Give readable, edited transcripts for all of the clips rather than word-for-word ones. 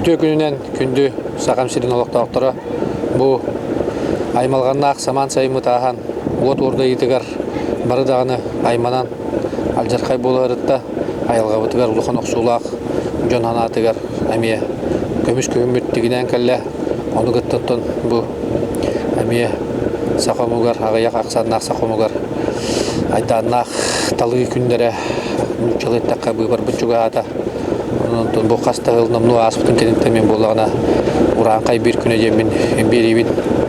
Үтүө күнүнэн күндү Сахам сирин олохтоохторо бу аймалҕаннаах самаан сайыммыт ааһан уот уордайыытыгар бары даҕаны айманан алдьархай буоларытта айылҕабытыгар улахан охсуулаах дьон санаатыгар эмиэ көмүс күһүммүт тигинээн кэллэ. Ону кытта оттон бу эмиэ саха омугар аҕыйах ахсааннаах саха омугар айдааннаах талыы күннэрэ нууччалыы эттэххэ быыбарбыт чугаһаата. Онон бу хас да сыл номнуо ааспытын кэнниттэн мин буоллаҕына урааҥхай биир күнэ диэммин биэриибин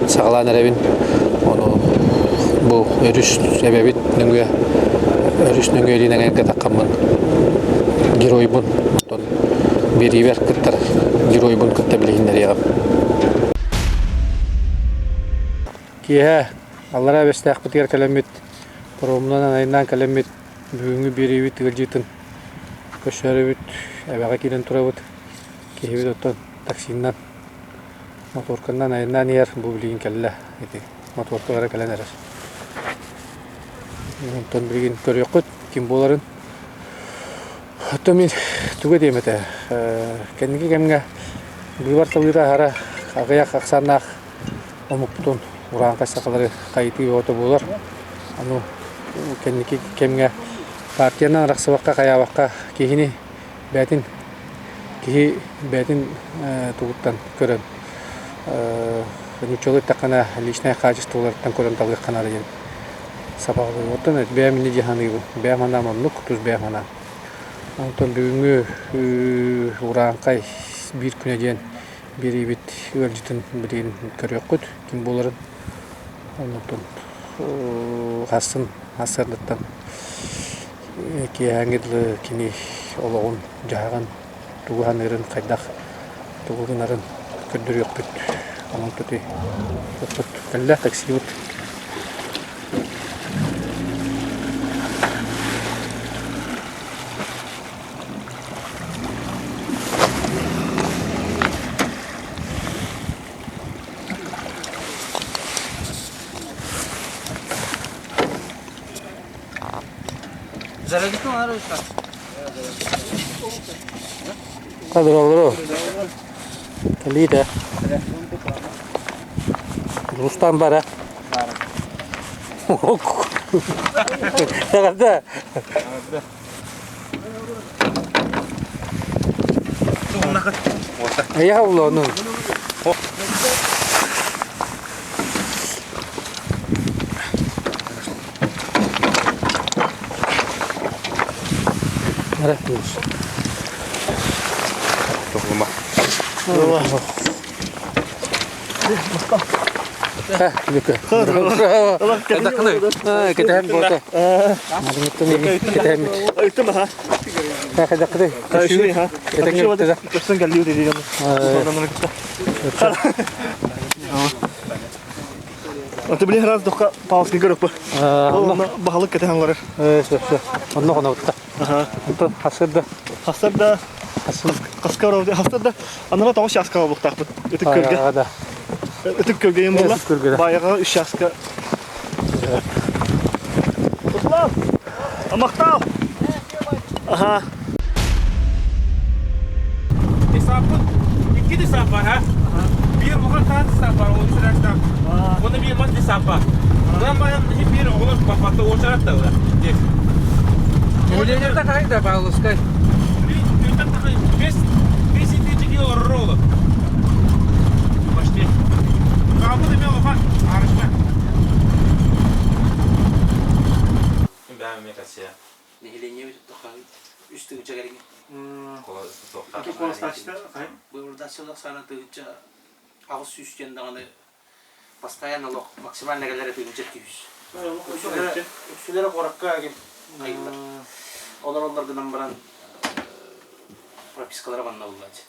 саҕалаан эрэбин. Ону бу өрүс эбэбит нөҥүө өрүс нөҥүө илин эҥэргэ таххаммын геройбун онтон биэриибэр кыттар геройбун кытта билиһиннэриэҕим. Киэһэ Аллараа Бэстээхпитигэр кэлэммит паромунан айаннаан кэлэммит бүгүҥҥү биэриибит ыалдьытын көрсөөрүбүт эбэҕэ киирэн турабыт. Киһибит оттон таксиннан моторканан айаннаан иһэр бу билигин кэллэ ити моторкалара кэлэн эрэр. Онтон билигин көрүөххүт ким буоларын. Оттон мин тугу этиэм этэ кэнники кэмҥэ быыбар талыыта аһара аҕыйах ахсааннаах омукпутун урааҥхай сахалары хайытыы бөҕөтө буолар. Ону кэнники кэмҥэ партиянан арахсыбакка хайаабакка киһини бэйэтин киһи бэйэтин тугуттан көрөн нууччалыы эттэххинэ личное качестволарыттан көрөн талыахха наада диэн сабаҕалыыбын. Оттон бэйэм инньэ дии саныыбын. Бэйэм санаам оннук, тус бэйэм санаам. Онтон бүгүҥҥү урааҥхай биир күнэ диэн биэриибит ыалдьытын билигин көрүөххүт ким буоларын. Онтон хассын сарсыардаттан киэһээҥҥи дылы кини олоҕун, дьаһаҕын, тугу саныырын, хайдах тугу гынарын көрдөрүөхпүт. Онон тути кэллэ таксибыт. Кадр Кэлиитэ. Рустам бара. Эҕэрдэ. Я улану. Тоҕума. Кэтэһэн буолта. Кэтэһэн. Аты биле раз дохка палски көрөкпө. Баһылык кэтэһэн олорор. Онно хонобутта. Онтон хасырда. Хасырда хаска хасырда анала тоҕус часка буолуохтаахпыт. Ытык көлгө. Ытык көлгө юм буолла. Баяҕа үс часка. Руслан! Амахтал! Аха. Десаппыт икки десап бар, ha? Биир улахан таан десап бар, ол үсүрээстээх. Уонна биир мас десап бар. Онон баран биир оҕолор баппатта уочарат да здесь. Үлэлерде қайда Павловскай? Бес итичи кило роллов. Почти. Кабы да улахан арышка. Бэм мекасия. Нэһилиэнньэбит үс тыһыынча кэриҥэ. Быыбардаах сыл ахсаана тыһыынча 800 диэн даҕаны постоянно олох максимально кэлэрэ тыһыынча 200. Үксүлэрэ куоракка айыллар. Олороллор гынан баран пропискалара манна буллааччы.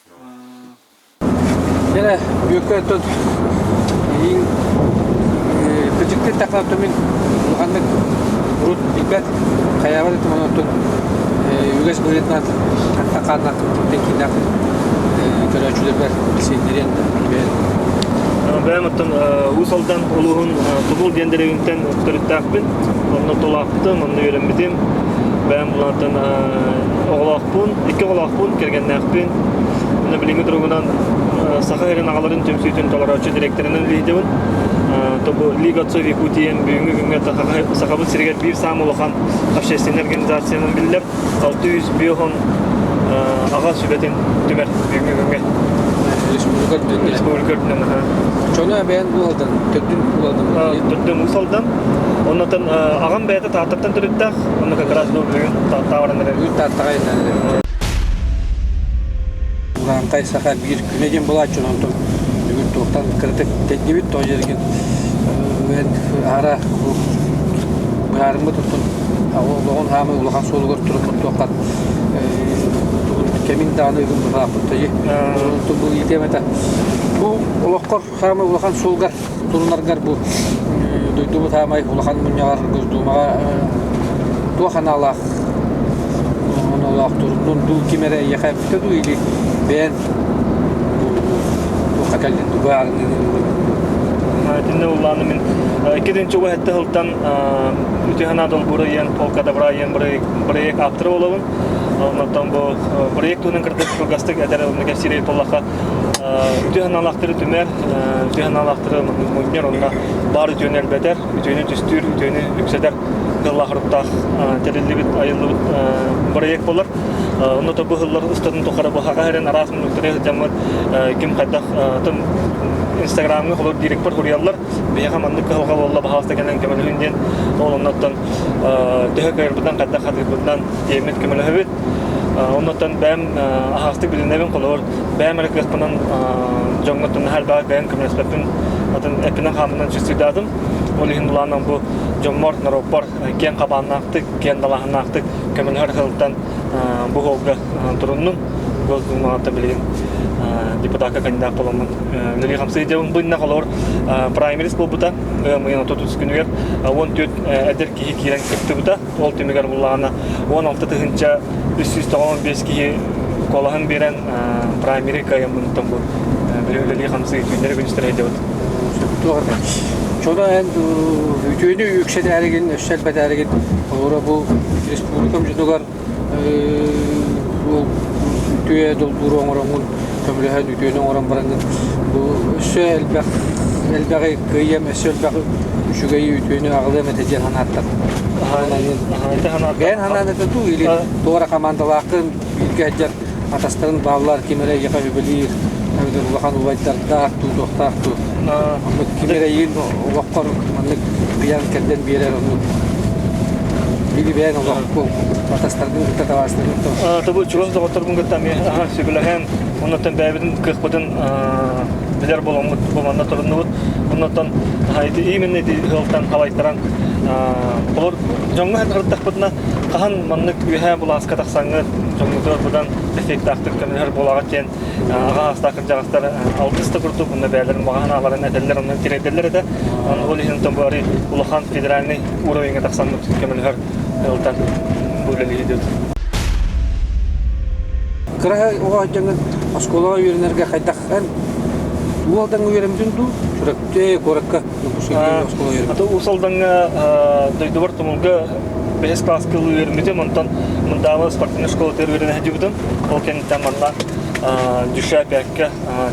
Дьэ, Бүөккэ оттон иин кырдьыктыы эттэххэ оттон мин улаханнык урут билбэт хайаабат этим оттон үгэс быһыытынан хантан хааннаахпыттан кииннээх көрөөччүлэрбэр билсиһиннэриэн бэйэм. Бэйэм оттон Уус Алдан улууһун Тумул диэн дэриэбинтэн төрүттээхпин. Онно тулаахпытым, онно үөрэммитим. Бэйэм булантан оҕолоохпун, икки оҕолоохпун, кэргэннээхпин. Онно билиҥҥи туругунан Саха сирин аҕаларын түмсүүтүн толорооччу дириэктэринэн үлэлиибин. Бу Лига отцов Якутии бүгүҥҥү күҥҥэ Сахабыт сиригэр биир саамай улахан общественнай организациянан биллэр. 605 аҕа сүбэтин түмэр бүгүҥҥү күҥҥэ. Республика үрдүнэн. Республика үрдүнэн. Чону эбээн Уус Алдан, төрдүн Уус Алдан. Төрдүн Уус Алдан. Оннотон аҕам бэйэтэ Тааттаттан төрүттээх, онно как раз бүгүн Тааттаҕа баран эрэр. Бүгүн Тааттаҕа айаннаан эрэр. Урааҥхай саха биир күнэ диэн буолааччы, онтон бүгүн туохтан кыратык тэйдибит, тоҕо дьэргин аара быһаарыммыт оттон олоҕун хаамай улахан суолугар туруммут туохха кэмин даҕаны ыгым быһааппыт онтон бу ыйытыам этэ бу олоххор хаамай улахан суолгар турунаргар бу дойдубут хаамай улахан мунньаҕар Госдумаҕа туох аналаах оноолоох туруннун дуу ким эрэ эйиэхэ эппитэ дуу или бэйэн туохха кэллин дуу баарыныгын Итиннэ улааны мин иккитинчи уһэтте сылтан үтүө санаа долбуура диэн полка добра диэн бырайыак ааптара буолабын. Оннуттан бу бырайыак туһунан кырдык кылгастык этэр онно кэпсиир буоллахха үтүө санаалаахтары түмэр, үтүө санаалаахтары мунньар онно баар үтүөнү элбэтэр, үтүөнү түстүүр, үтүөнү үксэтэр кыаллаах-хоруктаах тэриллибит, айыллыбыт бырайыак буолар. Онно бу сыллар устатын тухары бу хаха эрэн араас муннуктары сылдьаммыт ким хайдах Инстаграмҥа холор директор суруйаллар биһиэхэ маннык кыһалҕа буолла баһаалыста кэлэн көмөлөһүн диэн ол оннуттан төһө кыайарбытынан хайдах хатыырбытынан тиэммит көмөлөһөбүт оннуттан бэйэм аһаҕастык билинэбин холобур бэйэм эрэ кыахпынан дьоҥҥо наһаа элбэҕи кыайан көмөлөспөппүн атын эппинэн-хааммынан чувствуйдаатым ол иһин былаанам бу дьоммор норуоппар киэҥ хабааннаахтык киэҥ далааһыннаахтык көмөлөһөр сылтан бу суолга туруннум Госдумаҕа билигин депутакка кандидат буоламмын үлэлии хамсыы дьабын бу иннэ холобур праймерис буолбута ыам ыйын 33 күнүгэр 14 эдэр киһи киирэн кыттыбыта ол түмүгэр буллаҕына 16 тыһыынча 395 киһи куолаһын биэрэн праймери кыайаммыныттан бу үлэлии хамсыы түүннэри күнүстэри сылдьабыт. Чоно эн үтүөнү үксэтээригин, өссө элбэтээригин, олоро бу республикам дьонугар ол үтүө долбууру оҥороҥҥун көмөлөһөн үтүөнү оҥорон бараҥҥын бу өссө элбэх элбэҕи кыайыам өссө элбэх үчүгэйи үтүөнү аҕалыам этэ диэн санааттар. Бэйэн санаан этэ дуу или туора хамаандалааххын бииргэ сылдьар атастарын бааллар ким эрэ эйиэхэ үбэлиир эбэтэр улахан убайдардаах дуу туохтаах дуу оннук ким эрэ эйигин олоххор маннык ыйан кэрдэн биэрэр оннук били бэйэн олоххо атастаргын кытта табаарыстаргын кытта Тобу чугас доҕотторбун кытта эмиэ сөбүлэһэн оннуттан бэйэбитин кыахпытын билэр буоламмыт бу манна туруннубут оннуттан именно ити ыалтан халайтаран олор дьоҥҥо сырыттахпытына хаһан маннык үөһээ былааска тахсаҥҥыт дьоҥҥутугар быдан эффектаахтык көмөлөһөр буолаҕыт диэн аҕа аастаах кырдьаҕастар алгыс да курдук уонна бэйэлэрин баҕа санааларын этэллэр онно тириэрдэллэр этэ ол иһин бу арый улахан федеральный уровеньҥа тахсаммыт көмөлөһөр ыалтан бу үлэлиир Кыра оҕо дьоҥҥун оскуолаҕа үөрэнэргэ хайдах эн Уолдаҥҥа үөрэммитин дуу Чурапчы куоракка Аты Уус Алдаҥҥа дойдубар Тумулга бэһис класска үөрэммитим, онтон Мындаабы спортивнай школатыгар үөрэнэ сылдьыбытым. Ол кэнниттэн манна Дюша пякка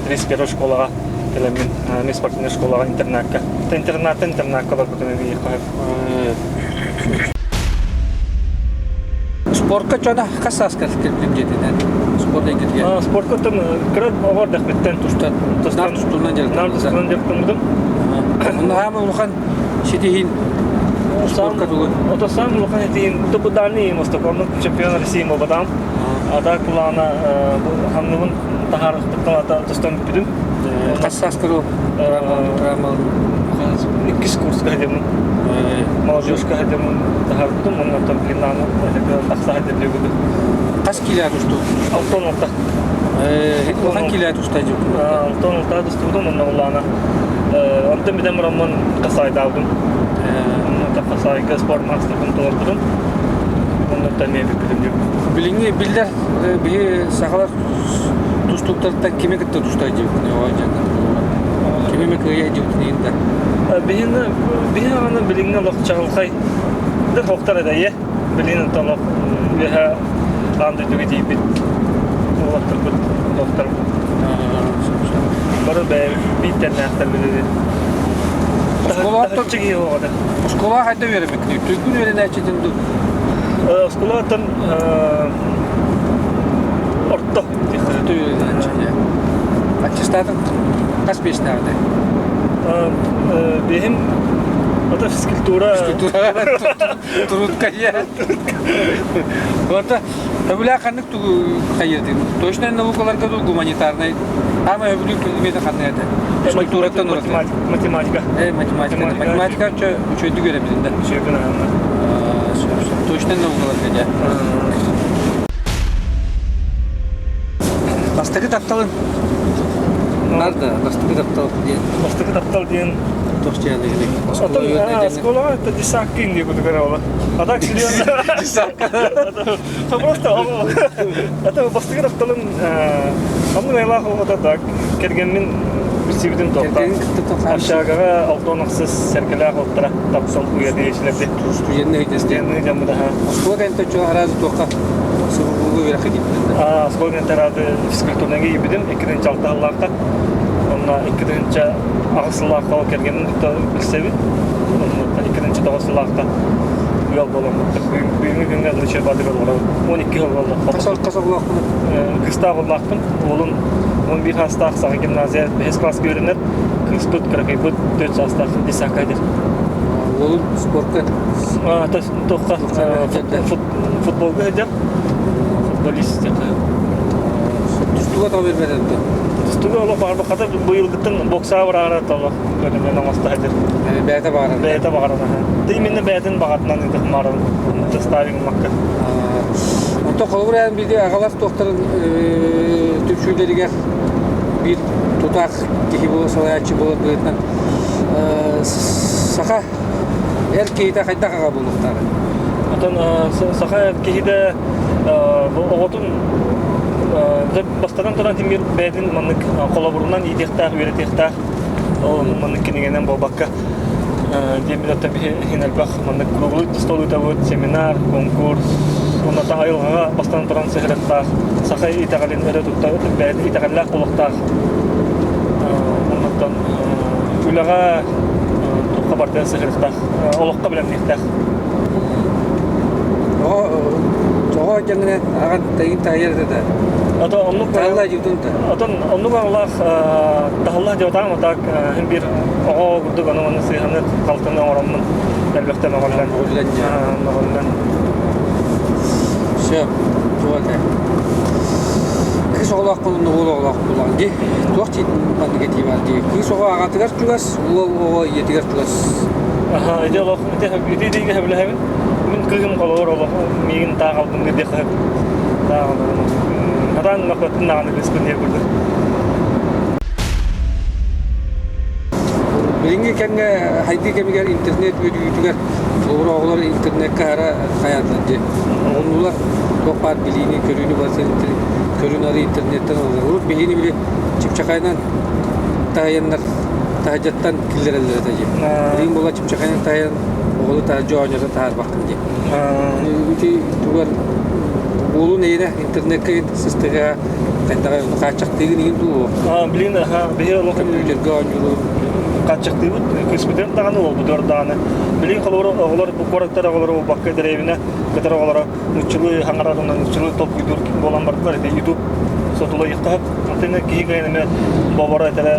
31 школаҕа кэлэммин эмиэ спортивнай школаҕа интернакка. Интернаттан интернакка барбытым эмиэ Спортка чона хас сааскар кэлбитим диэтинэн спорт эйгэтигэр Спортка кыра оҕо эрдэхпиттэн тустан тустан наар тустуунан наар тустуунан дьарыктаммытым. Онно хаама улахан ситиһиин спортка тугу? Ото саам улахан ситиһиин бу дальний мостокорнук чемпион России буолбатаҕым. А так плана ханныбын таһаарыспыттан ата тустан бүппүтүм. Хас сааскар ол Иккис курска сылдьаммын молодежка сылдьаммын таһаарбытым уонна оттон билин тахса сылдьар диэбитим. Хас килэ тустуу? 66. Улахан килэ тустай дьукку. 66 тустубутум онно улаана. Онтон бүтэн бараммын Хасайдаабытым. Онно Хасайга спорт мастербын толорбутум. Оннуттан эмиэ бүппүтүм дьүк. Билиҥҥи биллэр биһи сахалар тустууктартан кими кытта тустай дьибитин оҕо дьаҥҥа Кими кыайа дьибитин да. Биһини биһи аны билиҥҥи олох чаҕылхай да хохтар эдэйэ. Билин онтон олох үөһэ аан дойдуга тиийбит. Уолаттарбыт, доктор бары бэйэбит биир билири. Оскуолаҕа киһи оҕото. Оскуолаҕа хайда үөрэммиккиний? Туйгун үөрэнээччитин дуу? Оскуолаттан орто. Орто үөрэнээччи. Аттестатын хас биэстээҕитэй? Биһим это физкультура. Физкультура. Трудка я. Вот Өбүлээ ханнык тугу хайырдын? Точнай наукаларга дуу гуманитарнай? Ама өбүлүү предмети ханнык этэ? Физкультураттан ураты. Математика. Математика. Математика үчүгэйдик үөрэбитин да. Үчүгэйдик аһанна. Точнай наукаларга дьэ. Бастакы тапталын Нарда, бастакы таптал диэн. Бастакы таптал диэн Туох дьиэлигиний? Оскуолаҕа это десаккин диye курдук эрэ ола. А так серьезно. Просто это бастакы тапталым оннук айлаах оҕото так кэргэммин билсибитим тоқта. Общагаҕа алтон ахсыс сэргэлээх оттара таптал уйа диэчилэрди. Студенный Студенный дьаммыдаха. Оскуола кэнтэ чо аразы туохха субулуу үөрэххэ киирдин. Оскуола кэнтэ аразы физкультурнаға киирбитим иккитинчи алта сыллаахха. Онно иккитинчи аҕыс сыллаахха ол кэргэнин кытта билсэбит. Онно иккитинчи тоҕус сыллаахха ыал буоламмыттар. Бүгүҥҥү күҥҥэ Лучебатыгар олоробут. 12 сыл буолла. Хас оҕолоохпун? Кыыстаах оҕолоохпун. Уолум 11 саастаах саха гимназия 5 класска үөрэнэр. Кыыспыт кыракыйбыт 4 саастаах десятка эдэр. Уолум спортка? Туохха футболга сылдьар. Футболист Тустууга тоҕо биэрбэтэ дуо? Тустууга олох баҕарбакката быйылгыттан боксаҕа бараара толох көрүнэн оҥосто сылдьар. Бэйэтэ баҕарар. Бэйэтэ баҕарар. Ты именно бэйэтин баҕатынан ыытыхмааран заставим макка. Онтон холобур эн биди аҕалар туохтарын түмсүүлэригэр биир тутаах киһи буола салайааччы буолар быһыытынан саха эр киһитэ хайдах аҕа буолуохтааҕый? Оттон саха эр киһитэ оҕотун бастатан туран тимир бэйэтин маннык холобурунан иитиэхтээх, үөрэтиэхтээх. Ол маннык кинигэнэн буолбакка диэммит оттон биһи элбэх маннык круглый стол ыытабыт, семинар, конкурс, уонна айылҕаҕа бастатан туран сыһыарыахтаах, саха итэҕэлин өрө тутта бэйэтин итэҕэллээх буолуохтаах. Оннуттан үлэҕэ туохха барытыгар сыһыарыахтаах, олоххо бэлэмниэхтээх. Тоҕо дьаҥына аҕан тайын таайар да Ото оннук таһылла дьутун та. Отон оннук аҕалаах таһылла дьотаам отак хин бир оҕо курдук ону ону сыыһаны халтаны оҥороммун элбэхтэ мөҕүллэн мөҕүллэн Сөп, туох этэ. Кыыс оҕолоохпун, уол оҕолоохпун дии. Туох маннык этии бар дии. Кыыс оҕо аҕатыгар чугас, уол оҕо ийэтигэр чугас. Аха, ити олох ити ити диигэ сөбүлэһэбин. Мин кыыһым холобур олох миигин таах албын диэххэ таах албын. Хатаан мөхөттүн даҕаны кыыспын диэх курдук. Билиҥҥи кэмҥэ хайдыы кэмигэр интернет үөдүйүүтүгэр холобур оҕолор интернеккэ аһара хайаатылар дии. Оҕоннулар туох баар билиини, көрүүнү барытын көрүн ары интернеттэн ылаллар. Урут билиини били чыпчахайынан таһыйаннар таһырдьаттан киллэрэллэр этэ дии. Билигин буола чыпчахайынан таһыйан оҕолу таһырдьа оонньото таһаарбаккын дии. Ити тугар уолун эйэнэ интернеккэ сыстыга хайдаҕа хааччахтыыгын иһин дуу? Билигин биһи олох компьютерга оонньууру хааччахтыыбыт кыыспытын даҕаны уолбутугар даҕаны билигин холобур оҕолор бу куораттар оҕолоро буолбакка дэриэбинэ кытар оҕолоро нуччалыы хаҥарар уонна нуччалыы толкуйдуур буолан бардылар ити ютуб сотулайыахтаах антына киһи кыайан эмэ боборо этэрэ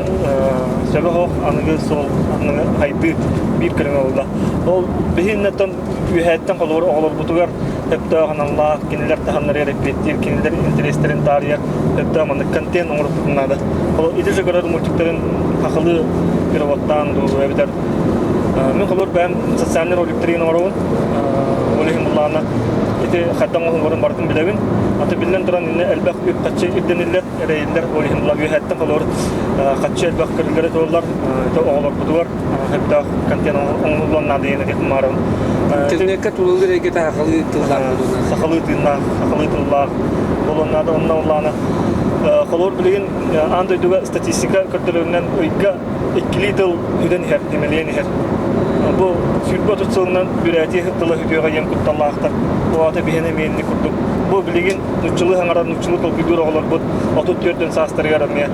сөбө суох аныгы суол аныгы хайдыы биир көрүҥэ буолла ол биһи иннеттэн үөһээттэн холобур оҕолорбутугар сөптөөх аналлаах кинилэр таһымнарыгар эппиэттиир кинилэр интэриэстэрин таарыйар сөптөөх маннык контент оҥоруохпутун наада ол ити же көрөр мультиктарын хахылыы переводтаан дуу эбэтэр мин холобур бэйэм социальный роликтарын оҥоробун ол иһин буллаҕына ити хайдах оҥоһулларын барытын билэбин аты биллэн туран иннэ элбэх үп-харчы ирдэниллэр эрэйиллэр ол иһин була үөһээттэн холобур харчы элбэх көрүллэрэ туоллар ити оҕолорбутугар сөптөөх контент оҥоһуллуон наада диэн этиэхпин баҕарабын. Интернеккэ тулалыыр эйгэтэ сахалыы тыллаах буолуон Сахалыы тыыннаах, сахалыы тыллаах буолуон наада. Онно улаана холобур билигин аан дойдуга статистика көрдөрөрүнэн ыйга иккилии тыл үдэн иһэр, имэлийэн иһэр. Бу 20-30 сылынан бүрээти тыла үтүөҕэ диэн кутталлаахтар. Ол аата биһиэнэ эмиэ инник курдук. Бу билигин нуччалыы хаҥарар, нуччалыы толкуйдуур оҕолорбут 34 саастарыгар эмиэ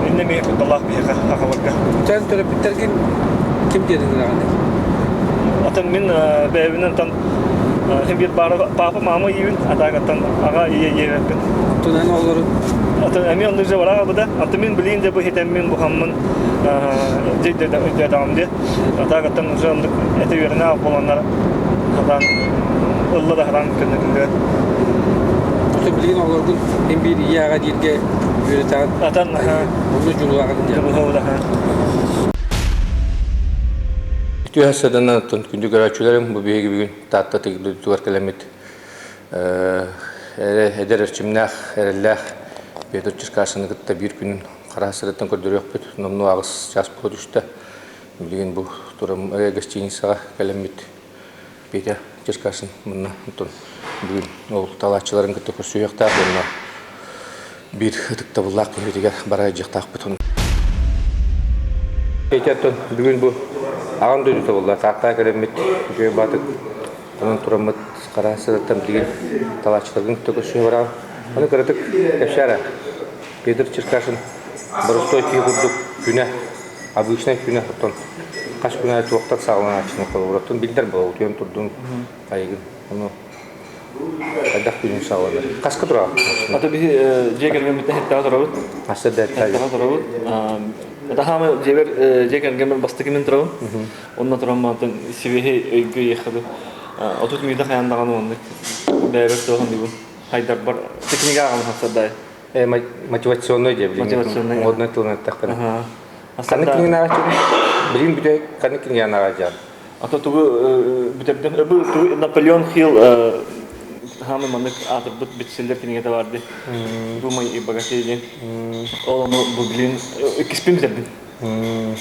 иннэ эмиэ кутталлаах биһиэхэ сахаларга. Эн төрөппүттэргин ким диэн ыҥыраҕыный? Атын мин бэйэбинэн тан биир папа, мама ийэбин, атаагаттан аҕа ийэ ийэбэппин. Оттон эн оҕолору? Атын эмиэ оннук же бараҕа быда. Атын мин билигин де бу хитэммин бухаммын дьэйдээтэҕим де. Атаагаттан уже оннук этэ үөрэнэ буоланнар хатаан ылла да хатаан көннөтүллүбэт. Оттон билигин оҕолоргун эн биир ийэ аҕа дииргэ үөрэтэҕин. Атын Онно дьулуһаҕын диэн. Дьулуһабыт аха. Үтүө саданан оттон күндү көрөөччүлэрим бу биһиги бүгүн Таатта дойдутугар кэлэммит эдэр эрчимнээх, эрэллээх Петр Черкашины кытта биир күн хара сырыттан көрдөрүөхпүт. Номнуо аҕыс чаас буола түстэ. Билигин бу турам гостиницаҕа кэлэммит Петя Черкашин мунна онтон бүгүн ол талааччыларын кытта көрсүһүөхтээх уонна биир ытыктабыллаах киһибитигэр бара сылдьыахтаахпыт. Петя оттон бүгүн бу аҕам дойдута буолла. Тааттаҕа кэлэммит үчүгэй баатык онон тураммыт хара сырыттан билигин талааччыларгын кытта көрсүһэ бараҕын. Аны кыратык кэпсээ Петр Черкашин боростуой киһи курдук күнэ обычнай күнэ оттон хас күн аайы туохтан саҕаланааччыны холобур биллэр буолуо утуйан турдун айыгын ону хайдах күнүн саҕаланар хаска тураҕын Ата биһи дьиэ кэргэммиттэн хэттэҕэ турабыт. Хаста Хэттэҕэ турабыт. Ата хаама дьиэбэр дьиэ кэргэммэр бастакы мин турабын. Онно туран мантан сибиһи өйгө иэхэби 30 мүнүүтэ хайаан даҕаны оннук бэйэбэр туохан дибун хайдарбар техника ааҕан хасардай Мотивационный диэ билигин. Мотивационный. Модный тылынан эттэхпинэ. Ханнык кинигэни ааҕаччыбын? Билигин бүтэ ханнык кинигэни ааҕаччыан? Ата тугу бүтэрдим. Бу тугу Наполеон Хилл хаамы маннык аатырбыт бестселлер кинигэтэ бар дии. Думай и богатей диэн. Ол ону бу билигин иккиспин бүтэрдим.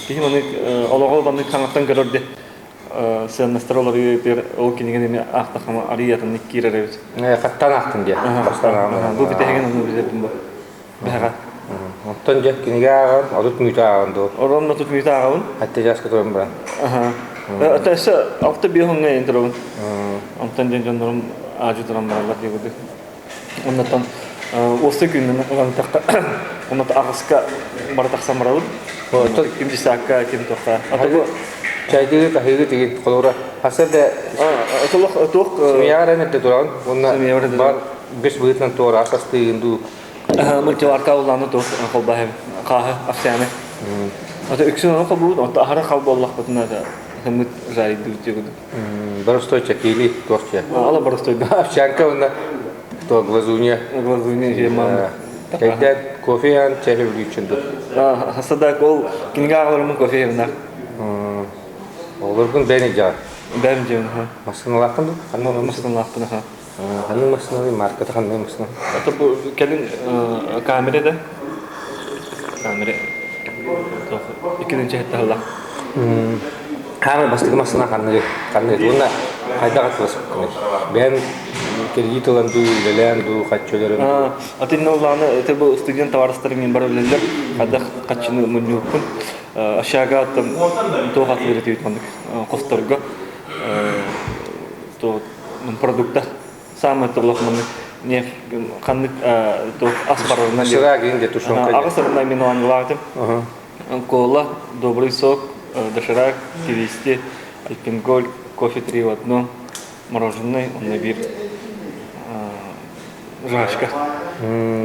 Киһи маннык олоҕу маннык хаҥаттан көрөр дии. Сыаннастар олоруу ол кинигени эми аахтаххына арыый атыннык киирэр эбит. Хаттан аахтым диэ. Бастан Бу бүтэһигин ону бүтэрдим бу. Бэҕэ. Оттон дьэ кинигэ ааҕан, 30 мүнүүтэ ааҕан дуо? Орон 30 мүнүүтэ ааҕабын. Хатта чааска туран баран. Аха. Өссө алта биэс уҥҥа эн турабын. Онтон дьон дьоннорум аадьы туран бараллар диэбит. Оннотон уоста күнүн ылантахха оннот аҕыска бара тахсан барабыт. Ким десакка, ким тоққа. Ата бу чайдыгы таһыгы тигин холура хаса да туох туох семьяҕа эрэ тураҕын уонна бар бес быһыытынан туора ас астыыгын дуу мультиварка улааны туох холбаһым хааһы овсяны. Ата үксүн ону холбуут, онто аһара хал буоллахпытына хымыт жаридыбыт диэгудум. Боростой чакили туох чэ. Ала боростой. Овсянка уонна то глазунья. Глазунья жеман. Когда кофе ан чай бүлүүчүн ду. Хасада ол кинигэ аҕаларымын кофе хевнар. Олоргун бэни жаа. Бэм жеун ха. Массыналаахпын ду? Ханна массыналаахпын ха. Ханны массыналый марката ханны массына? Ата бу кэлин камера да. Камера. Иккинчи хетталла. Хаамай бастакы массына ханныгы ханныгы уонна хайдах атыласпыккыный? Бэйэм кредит ылан дуу, үлэлээн дуу, хаччы өлөрөн дуу? Атын улааны это бу студент товарыстарым мен бара билэллэр хайдах хаччыны мунньууппун. Общага там туох атылыр этибит маннык хосторго туох продукта самый туох маннык не ханнык туох ас барарынан Сыра гин тушенка. Аҕыс арынан мен оонньуулаатым. Кола, добрый сок, доширак, твисти, альпенголь, кофе три в одном, мороженое, он биир жвачка.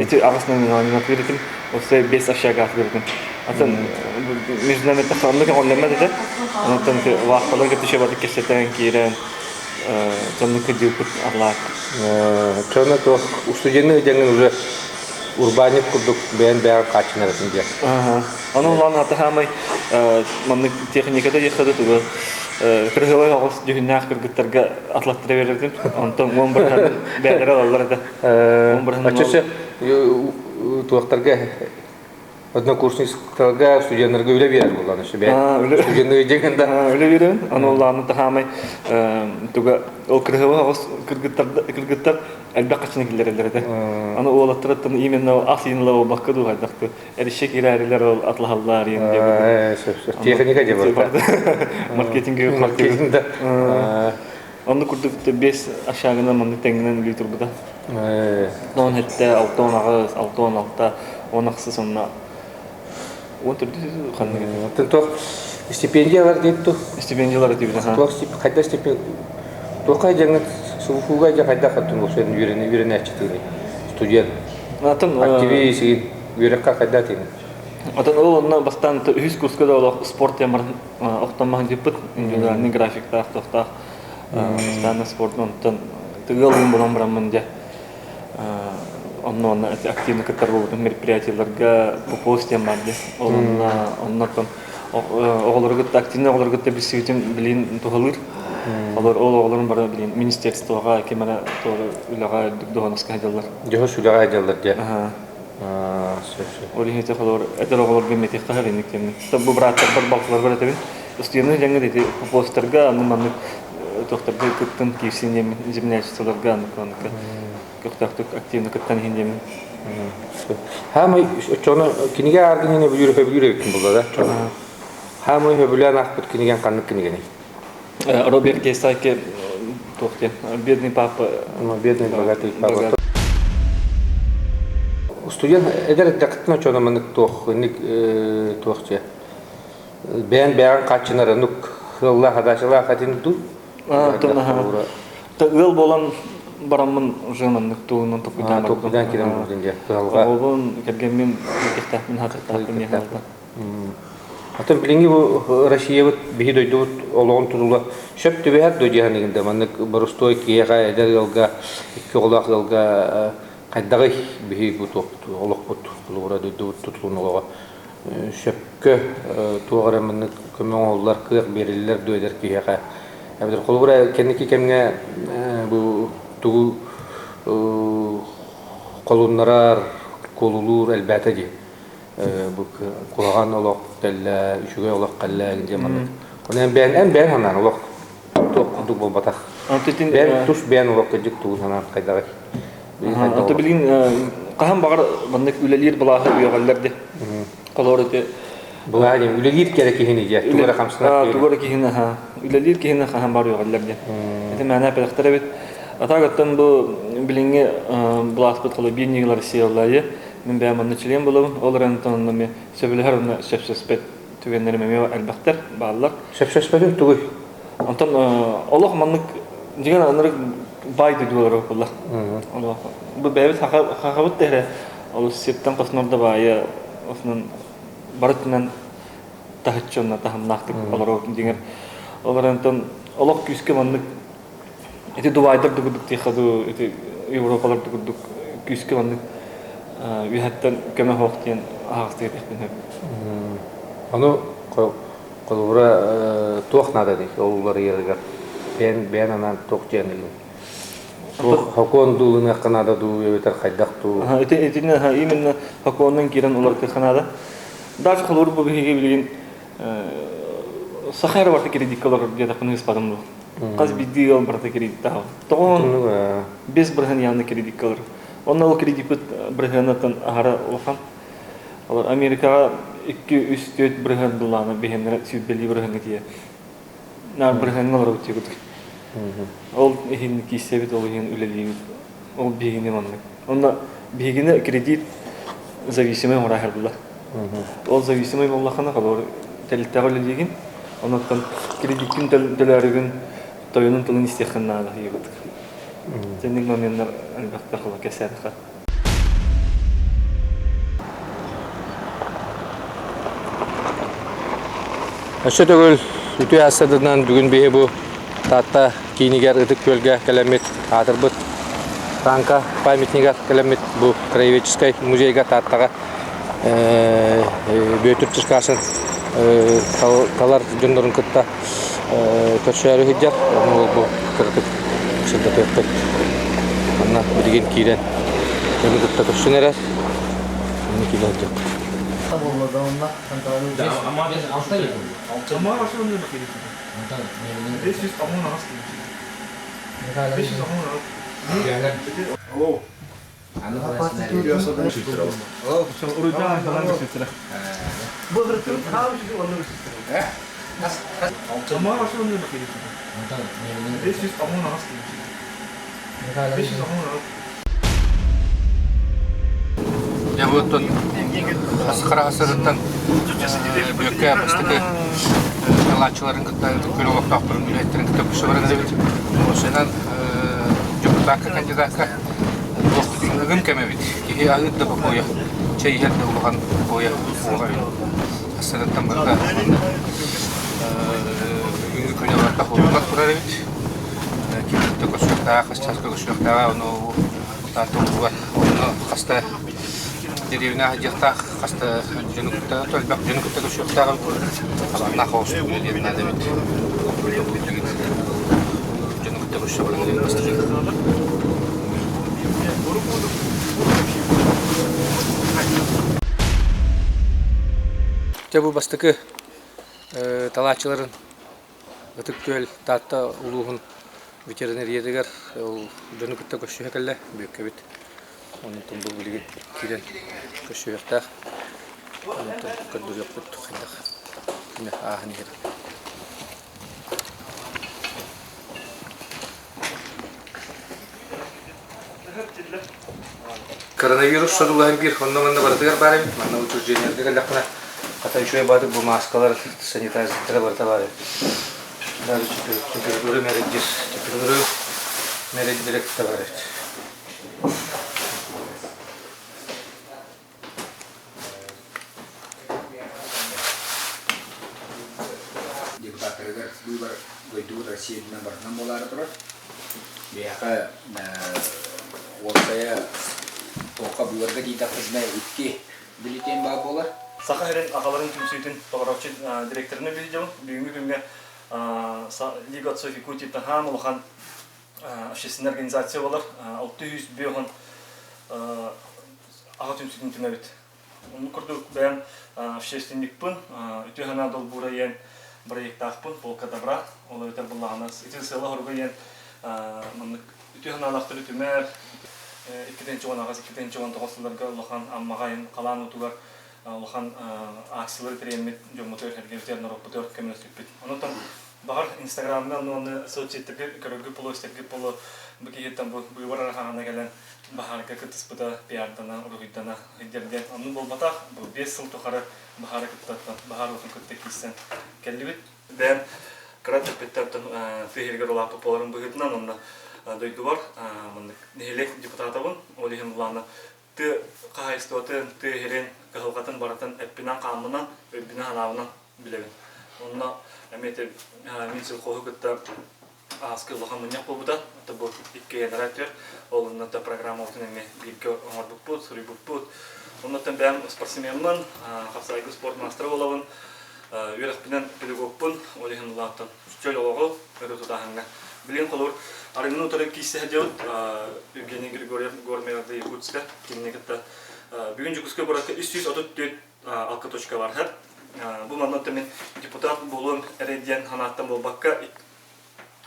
Эти аҕыс номинал беретим, осы бес общага беретим. Атын между нами тахсаннык оҕоллеммет этэ. Онтон вахталар кытта батык кэсэтэн киирэн дьонну кыдьыыппыт арлаак. Чона туох устудьуоннуу дьэҥҥин уже урбаанньыт курдук бэйэн бэйэҕин хааччынар этиҥ диэ. Ону улаан ата хаамай маннык техниката диэххэ тугу кырыһылай оҕус дьүһүннээх кыргыттарга атлаттара берердим. Онтон уон бырһан бэйэлэрэ алаллар этэ. Оччосы туохтарга Однокурсниктарга, студеннарга үлэ биэрэр буоллаҕына сүбэ. Студенныы дьиҥин да. Үлэ биэрэбин. Аны улааны таһаамай туга ол кырыһыба оҕус кыргыттар элбэх хаччыны киллэрэллэр этэ. Аны уолаттарыттан именно ас иинла буолбакка дуу хайдахты эришше киирээрилэр ол атлаһаллар иин диэбит. Техника дьэ барда. Маркетинг маркетинг да. Онну курдук бес ашагынан маннык тэҥинэн үлүү турбута. 17, 68, 66, 16 сонно 14 ханнык Оттон туох стипендиялар диэт ту? Стипендиялар диибит Туох хайда стипендия туохха дьаҥҥыт СУФУга дьэ хайдах оттон уопсайын үөрэнээччи тыыный студент Атын активист үөрэххэ хайда тыыный Отон ол онно бастаан үһүс курска да олох спорт диэн баран охтон дьыппыт индивидуальный графиктаах тохтаах постоянно спорт онтон тыгыалыын булан бараммын дьэ онно онно активно кыттар буолбутум мероприятиеларга попост диэн баар дии ол онно оннотон оҕолору кытта активно оҕолору кытта билсибитим билин туһалыыр олор ол оҕолорум бары билин министерствоҕа ким эрэ туору үлэҕэ үрдүк дуоһунаска сылдьаллар дьоһус үлэҕэ сылдьаллар дьэ ол иһин холобур эдэр оҕолорго метиэххэ инник диэммин бу бырааттарбар балтыларбар этэбин устуйаны дьаҥҥа ити постарга аны маннык туохтарга кыттын киирсин диэммин землячестволарга аннык маннык көхтөөхтүк активно кыттан иһин диэммин Хаамай оччоҕуна кинигэ ааргын иһин өбүлүүр өбүлүүр эбиккин булла да Хаамай өбүлээн аахпыт кинигэҥ ханнык кинигэний? Роберт Кийосаки туох диэн «Бедный папа». «Бедный богатый папа». Студент эдэр эрдэххитинэ оччоҕуна маннык туох инник туох дьэ бэйэн бэйэҕин хааччынар оннук ыаллаах адаачалаах этин дуу? Ыал буолан бараммын уже маннык тугунан толкуйдаан толкуйдаан киирэн барбытын дьэ кыһалҕа. Оҕобун кэргэммин иитиэхтээхпин хатыахтаахпын диэн Атын билиҥҥи бу Россиябыт биһи дойдубут олоҕун тутула сөп түбэһэр дуо диэхин да маннык боростуой киһиэхэ эдэр ыалга икки оҕолоох ыалга хайдаҕый биһи бу олохпут холобура дойдубут тутулун олоҕо сөпкө туох эрэ маннык көмө оҥоһуллар кыах биэриллэр дуо эдэр киһиэхэ эбэтэр холобура кэнники кэмҥэ бу тугу холуннарар куолулуур элбээтэ дии бу куһаҕан олох кэллэ, үчүгэй олох кэллэ диэн маннык. Оны эн бэйэн эн бэйэн санаан олох туох курдук буолбатах. Бэйэн тус бэйэн олох кырдьык тугу санаан хайдаҕый? Ото билигин хаһан баҕар маннык үлэлиир былааһы үөҕэллэр де. Холоор ити Былааһы диэн үлэлиир кэрэ киһини дьэ тугу эрэ хамсанар тугу эрэ киһини аха үлэлиир киһини хаһан баар үөҕэллэр диэн. Ити мээнэ эппэтэхтэр эбит. Атаагаттан бу билиҥҥи былааспыт холо биир ньыгыл Россиялаайы Мин бэйэм онно член буолабын. Ол эрэн онно эмиэ сөбүлэһэр уонна сөпсөспөт түгэннэрим эмиэ элбэхтэр, бааллар. Сөпсөспөтүҥ тугуй? Онтон олох маннык дьиҥэр анырык баай дойдулар буолла. Олох бу бэйэбит хахабыт да эрэ олус сиртэн хоснор да баайа основном барытынан таһыччы онно таһымнаахтык олорор дьиҥэр. Ол эрэн олох күүскэ маннык Ити Дубайдар да курдук диэххэ дуу, ити Европалар да курдук күүскэ маннык үөһэттэн көмө суох диэн аһаҕастык этиэхпин сөп. Ону холобура туох наада дии ол уларыйарыгар бэйэн бэйэн анаан туох диэн туох хокуон дуу ылыныахха наада дуу эбэтэр хайдах дуу Ити итини именно хокуонунан киирэн уларытыахха наада. Даже холобур бу биһиги билигин саха эрэ барыта кредикка олорор диэтэхпин ыыспатым дуу. Хас биирдии ыал барыта кредиттаах. Тоҕо без бырыһыан явно кредикка ылар. Онно ол кредиппит бырыһыанаттан аһара улахан. Олор Америкаҕа 2-3-4 бырыһыан былаана биһиэннэрэ сүүрбэлии бырыһыаҥҥа тиийэ. Наар бырыһыаҥҥа олоробут диэбит. Ол иһин кииссэбит, ол иһин үлэлиибит. Ол биһигини маннык. Онно биһигини кредит зависимый оҥорор булла. Ол зависимый буоллаххына, холобур, тэрилтэҕэ үлэлиигин, онуттан кредиккин төлөөрүгүн тойонун тылын истиэххин наада диэбит. Сенник моменнар элбэхтэр холо кэсээтэхэ. Өссө төгүл үтүө ассадынан бүгүн биһи бу Таатта киинигэр Ытык Күөлгэ кэлэммит аатырбыт Таанка памятнигар кэлэммит бу краеведческай музейга Тааттаҕа Бүөтүр Черкашин талар дьоннорун кытта көрсөөрү сылдьар. Ону ол бу кыратык сырдатыахпыт. Манна билигин киирэн дьону кытта көрсөн эрэр. Онно киирэн сылдьыахпыт. Алта буолла да онно Алта Амма Дьэ бу оттон хара сырыттан Бүөккэ бастакы талааччыларын кытта күн олохтоохторун үлэһиттэрин кытта көрсө баран эрэбит. Уопсайынан дьокутаакка кандидакка туох ыгым кэм эбит. Киһи аһыыр да бокуойа, чэй иһэр да улахан бокуойа суоҕа эбит. Сырыттан барыта бүгүҥҥү күнэ барыта холунан турар эбит. Ким кытта көрсүөхтээҕэ, хас чааска көрсүөхтээҕэ, ону Таатта улууһугар онно хаста дэриэбинэ сылдьыахтаах, хаста дьону кытта элбэх дьону кытта көрсүөхтээх эбит. Хабааннаах оҕус үлэлиэн наада эбит. Дьону кытта көрсө баран эрэн бастакы. Дьэ бу бастакы талааччыларын Ытык Күөл Таатта улууһун ветеринариятыгар ол дьону кытта көрсүһэ кэллэ Бүөккэбит. Онтон бу билигин киирэн көрсүһүөхтээх. Онтон көрдөрүөхпүт хайдах күнэ ааһан иһэр. Коронавирус содулаһан биир онно-манна барытыгар баар эбит. Манна учреждениеларга кэллэххинэ хата үчүгэй баатык бу мааскалар, санитайзердара барыта баар эбит. Даже температура мереддир, температура мереддире кытта баар эбит. Депутаттарыгар быыбар дойдубут Россия үрдүнэн барытынан буолаары турар. Биһиэхэ уопсайа туохха быыбарга тиийдэхпитинэ икки бюллетень баар буолар. Саха сирин аҕаларын түмсүүтүн толорооччу директорынан билдьэбин. Бүгүҥҥү күҥҥэ Лига отцов Якутии таһаан улахан общественная организация буолар. 605 аҕа түмсүүтүн түмэбит. Оннук курдук бэйэм общественникпын, үтүө санаа долбуура диэн бырайыактаахпын, Полка добра, ол эбэтэр буллаҕына ити сыала-соруга диэн маннык үтүө санаалаахтары түмэр, 2018, 2019 сылларга улахан Аммаҕа халаан уутугар улахан акциялары тэрийэммит дьоммутугар, эргэбитигэр, норуоппутугар көмөлөспүппүт. Онон Баҕар Инстаграмҥа уонна соцсетьтэргэ көрөргүт буолуо, истэргит буолуо бу киһиттэн бу быыбар араҥаһына кэлэн баһаарга кыттыспыта, пиардана, уруһуйдана сылдьар диэн. Оннук буолбатах, бу 5 сыл тухары баһаары кыттаттан, баһаар уотун кытта киирсэн кэллибит. Бэйэм кыра төрөппүттэртэн тыа иһигэр улааппыт буоларым быһыытынан онно дойдубар маннык нэһилиэк депутатабын. Ол иһин былаана тыа хаһаайыстыбатын, тыа иһирин кыһалҕатын барытын эппинэн-хааммынан, өйбүнэн-санаабынан билэбин. Онно эмиэ мин сельхоһу кытта ааскы улахан мунньах буолбута. Это бу икки генератор. Ол онно программабытын эмиэ бииргэ оҥорбуппут, суруйбуппут. Оннуттан бэйэм спортсменмын, хапсаайгы спорт маастара буолабын, үөрэхпинэн педагогпун, ол иһин улааттан чөл олоҕу өрө тутааһыҥҥа. Билигин холобур арыгыны утары киирсэ сылдьабыт Евгений Григорьев Гормерда Якутска кинини кытта бүгүн Дьокуускай куоракка 334 алка точка бар. Бу манна мин депутат буолуом эрэ диэн санааттан буолбакка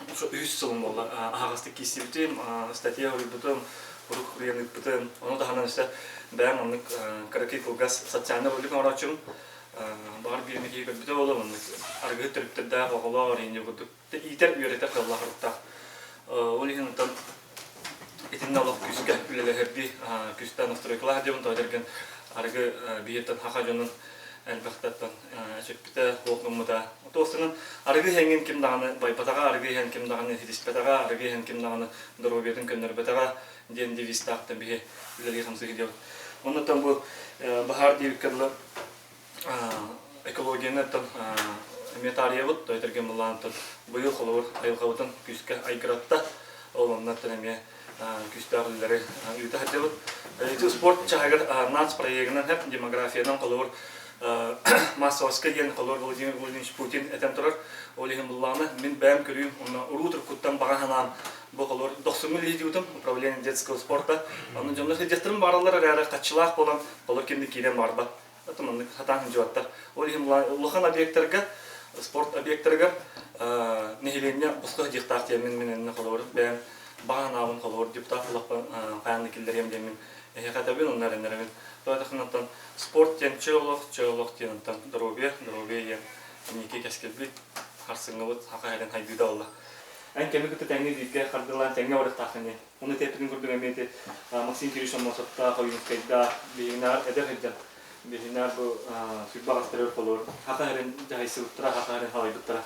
үһүс сылым буолла аһаҕастык киирсибитим, статья суруйбутум, урук суруйан ыыппытым. Ону таһынан өссө бэйэм маннык кыракый кылгас социальнай ролик оҥорооччум. Баҕар биир киһи көрбүтэ буолуо, маннык арыгыһыт төрүттэрдээх оҕолоор инньэ курдук иитэр, үөрэтэр кыаллаах уруктаах. Ол иһин онтон итиннэ олох күүскэ үлэлэһэрдии күүстээх настройкалаах диэбин тоҕо дэргэн арыгы биһиэттэн хаха дьонун элбэхтэттэн сүппүтэ, суох гыммыта. Туостунан арыгы иһэҥҥин ким даҕаны байбатаҕа, арыгы иһэн ким даҕаны ситиспэтэҕэ, арыгы иһэн ким даҕаны доруобуйатын көннөрбөтөҕө диэн девизтаахтан биһи үлэлии хамсыы сылдьабыт. Оннуттан бу баһаар диэбиккэ дылы экологияны оттон эмиэ таарыйабыт, тойтэрген былаантан быйыл холобур айылҕабытын күүскэ айгыратта. Ол оннуттан эмиэ күүстээх үлэлэри ыыта сылдьабыт. Ити спорт чаһыгар нацпроегынан демографиянан холобур массовоска диэн холобур Владимир Владимирович Путин этэн турар. Ол иһин буллаҕына мин бэйэм көрүүм онно уруу туркуттан баҕа санаам бу холобур дохсуҥҥу лидиутум управление детского спорта. Онно дьоннор сылдьахтарын баараллар эрээри хаччылаах буолан холобур кимди киирэн барбат. Это маннык хатаан сылдьыбаттар. Ол иһин улахан объектарга, спорт объектарыгар нэһилиэнньэ босхо сылдьыахтаах диэммин мин иннэ холобур бэйэм баҕа санаабын холобур депутат буоллахпын хайаан да киллэриэм диэммин эһиэхэ этэбин, онно эрэннэрэбин. Тоҕо спорт диэн чөл олох, чөл олох диэн онтон доруобуйа, доруобуйа диэн инники кэскилбит, харсыҥҥыбыт саха сирин хайдыыта буолла. Эн кэми кытта тэҥҥэ бииргэ хардыылаан тэҥҥэ барыахтааххын диэн. Ону эппитин курдук эмиэ ити Максим Кириллович Аммосовтаах, Ойуунскайдаах, биһигинээр эдэр сылдьан, биһигинээр бу сүрбэ астарыгар холобур саха сирин дьаһайсыбыттара, саха сирин халайбыттара.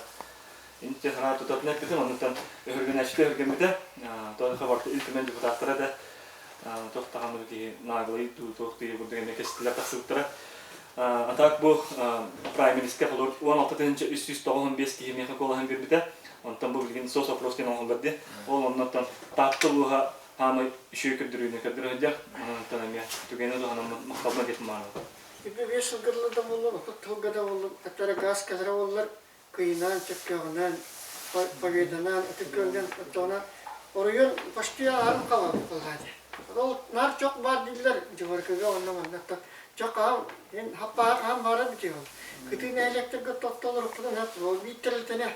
Инники санаа тутатына эппитим, оннуттан өһүргэнээччитэ өһүргэммитэ, тоҕо барыта Ил Түмэн депутаттара да туох даҕаны киһи наглый дуу, туох дии курдук эмиэ кэстилэр тахсыбыттара. А так бу праймерискэ холобур 16 395 киһи миэхэ куолаһын биэрбитэ. Онтон бу билигин соцопрос диэн оҥоһуллар дии. Ол оннуттан Таатта улууһа хаамай үчүгэй көрдөрүүнү көрдөрө сылдьар. Онтон эмиэ түгэни туһанаммын махталбын этиэхпин баҕарабын. Үбү сылгылла да буоллар, отут тылга да буоллар, өттөрө газ кэлэрэ буоллар, кыйынаан, чөккөөҕүнэн, победанан, ытык күөлгэн оттоҕуна оройуон почти аарым хаалар буоллаҕа дии. Ол наар чох баар дииллэр Дьыбаркыга онно манна чох хаһан мин хаппаҕа хаһан баара битий ол. Кытыы нэһилиэктэргэ тохтолорукпутун хат ол биир тэрилтэни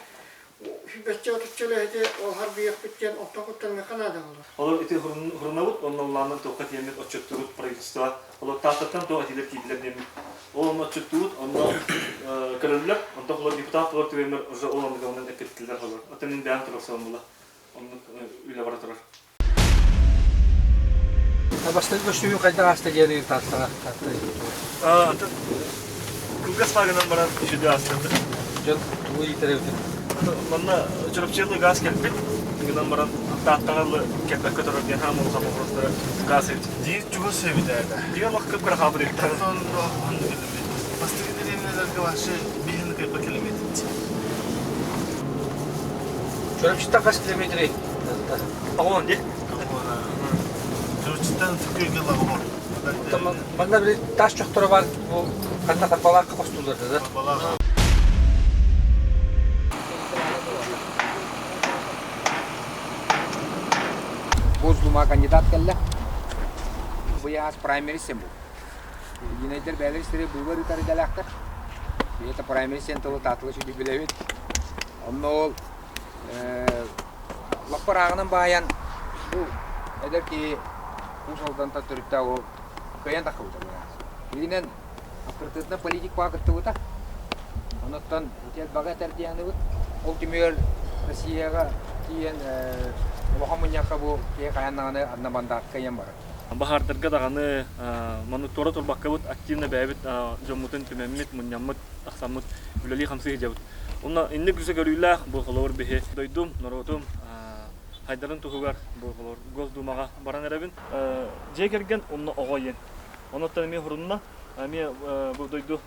сүүрбэччэ отучча үлэһити ол харбыйыахпыт диэн онтон куттаныахха наада буолуо. Олор ити хурунабыт, онно улааннан туохха тиэммит отчуттугут правительство. Олор Тааттаттан туох этиилэр киирдилэр диэммит. Ол онно отчуттугут, онно көрөллөр, онтон олор депутат олор түгэммэр уже ол оннук онон эппиттилэр олор. Оттон мин бэйэм туруорсабын була. Оннук үлэ бара турар. Бастакы көстүүнү хайдах ааста диэн Тааттаҕа Таатта Кылгас фагынан баран үчүгэй ааста. Дьон тугу иитэр эбитин? Манна Чурапчылы газ кэлбит. Гынан баран Тааттаҕа кэлбэккэ турар диэн хаам улахан боппуруостара газ эбит. Диир чугас эбит ээ. Диир олох кып-кыра хаалбыт эбит. Бастакы дэриэбинэлэргэ вообще биһин кыйба километр. Чурапчыттан хас километрий? Оҕон дии. Чурапчыттан Түккүйгэ лаҕабор. Манна били таас чохторо бар бу ханна Харбалаахха хостууллар да? Харбалаах. Госдума кандидат кэллэ. Быйаас праймерис бу. Единайдар бэйэлэр истэри быыбар ыытар идэлээхтэр. Это праймерис диэн тылы таатыла сүдү билэбит. Онно ол лаппар ааҕынан баайан бу эдэр киһи Уус Алдантан төрүттээх ол кыайан таххыбыта быраас. Билигинэн авторитетнай политик баа кыттыбыта. Онуттан ити элбэҕи этэр диэхнибит. Ол түмүгэр Россияҕа тиийэн улахан мунньахха бу киһи хайаан даҕаны одномандатка ийэн барар. Баһаардарга даҕаны маннык туора турбаккабыт активно бэйэбит дьоммутун түмэммит, мунньаммыт, тахсаммыт үлэлии-хамсыы сылдьабыт. Онно инник үсэ көрүүлээх бу холобур биһи дойдум, норуотум хайдарын туһугар бу холобур Госдумаҕа баран эрэбин. Дьиэ кэргэн онно оҕо ийэн. Онуттан эмиэ хурунна, эмиэ бу дойду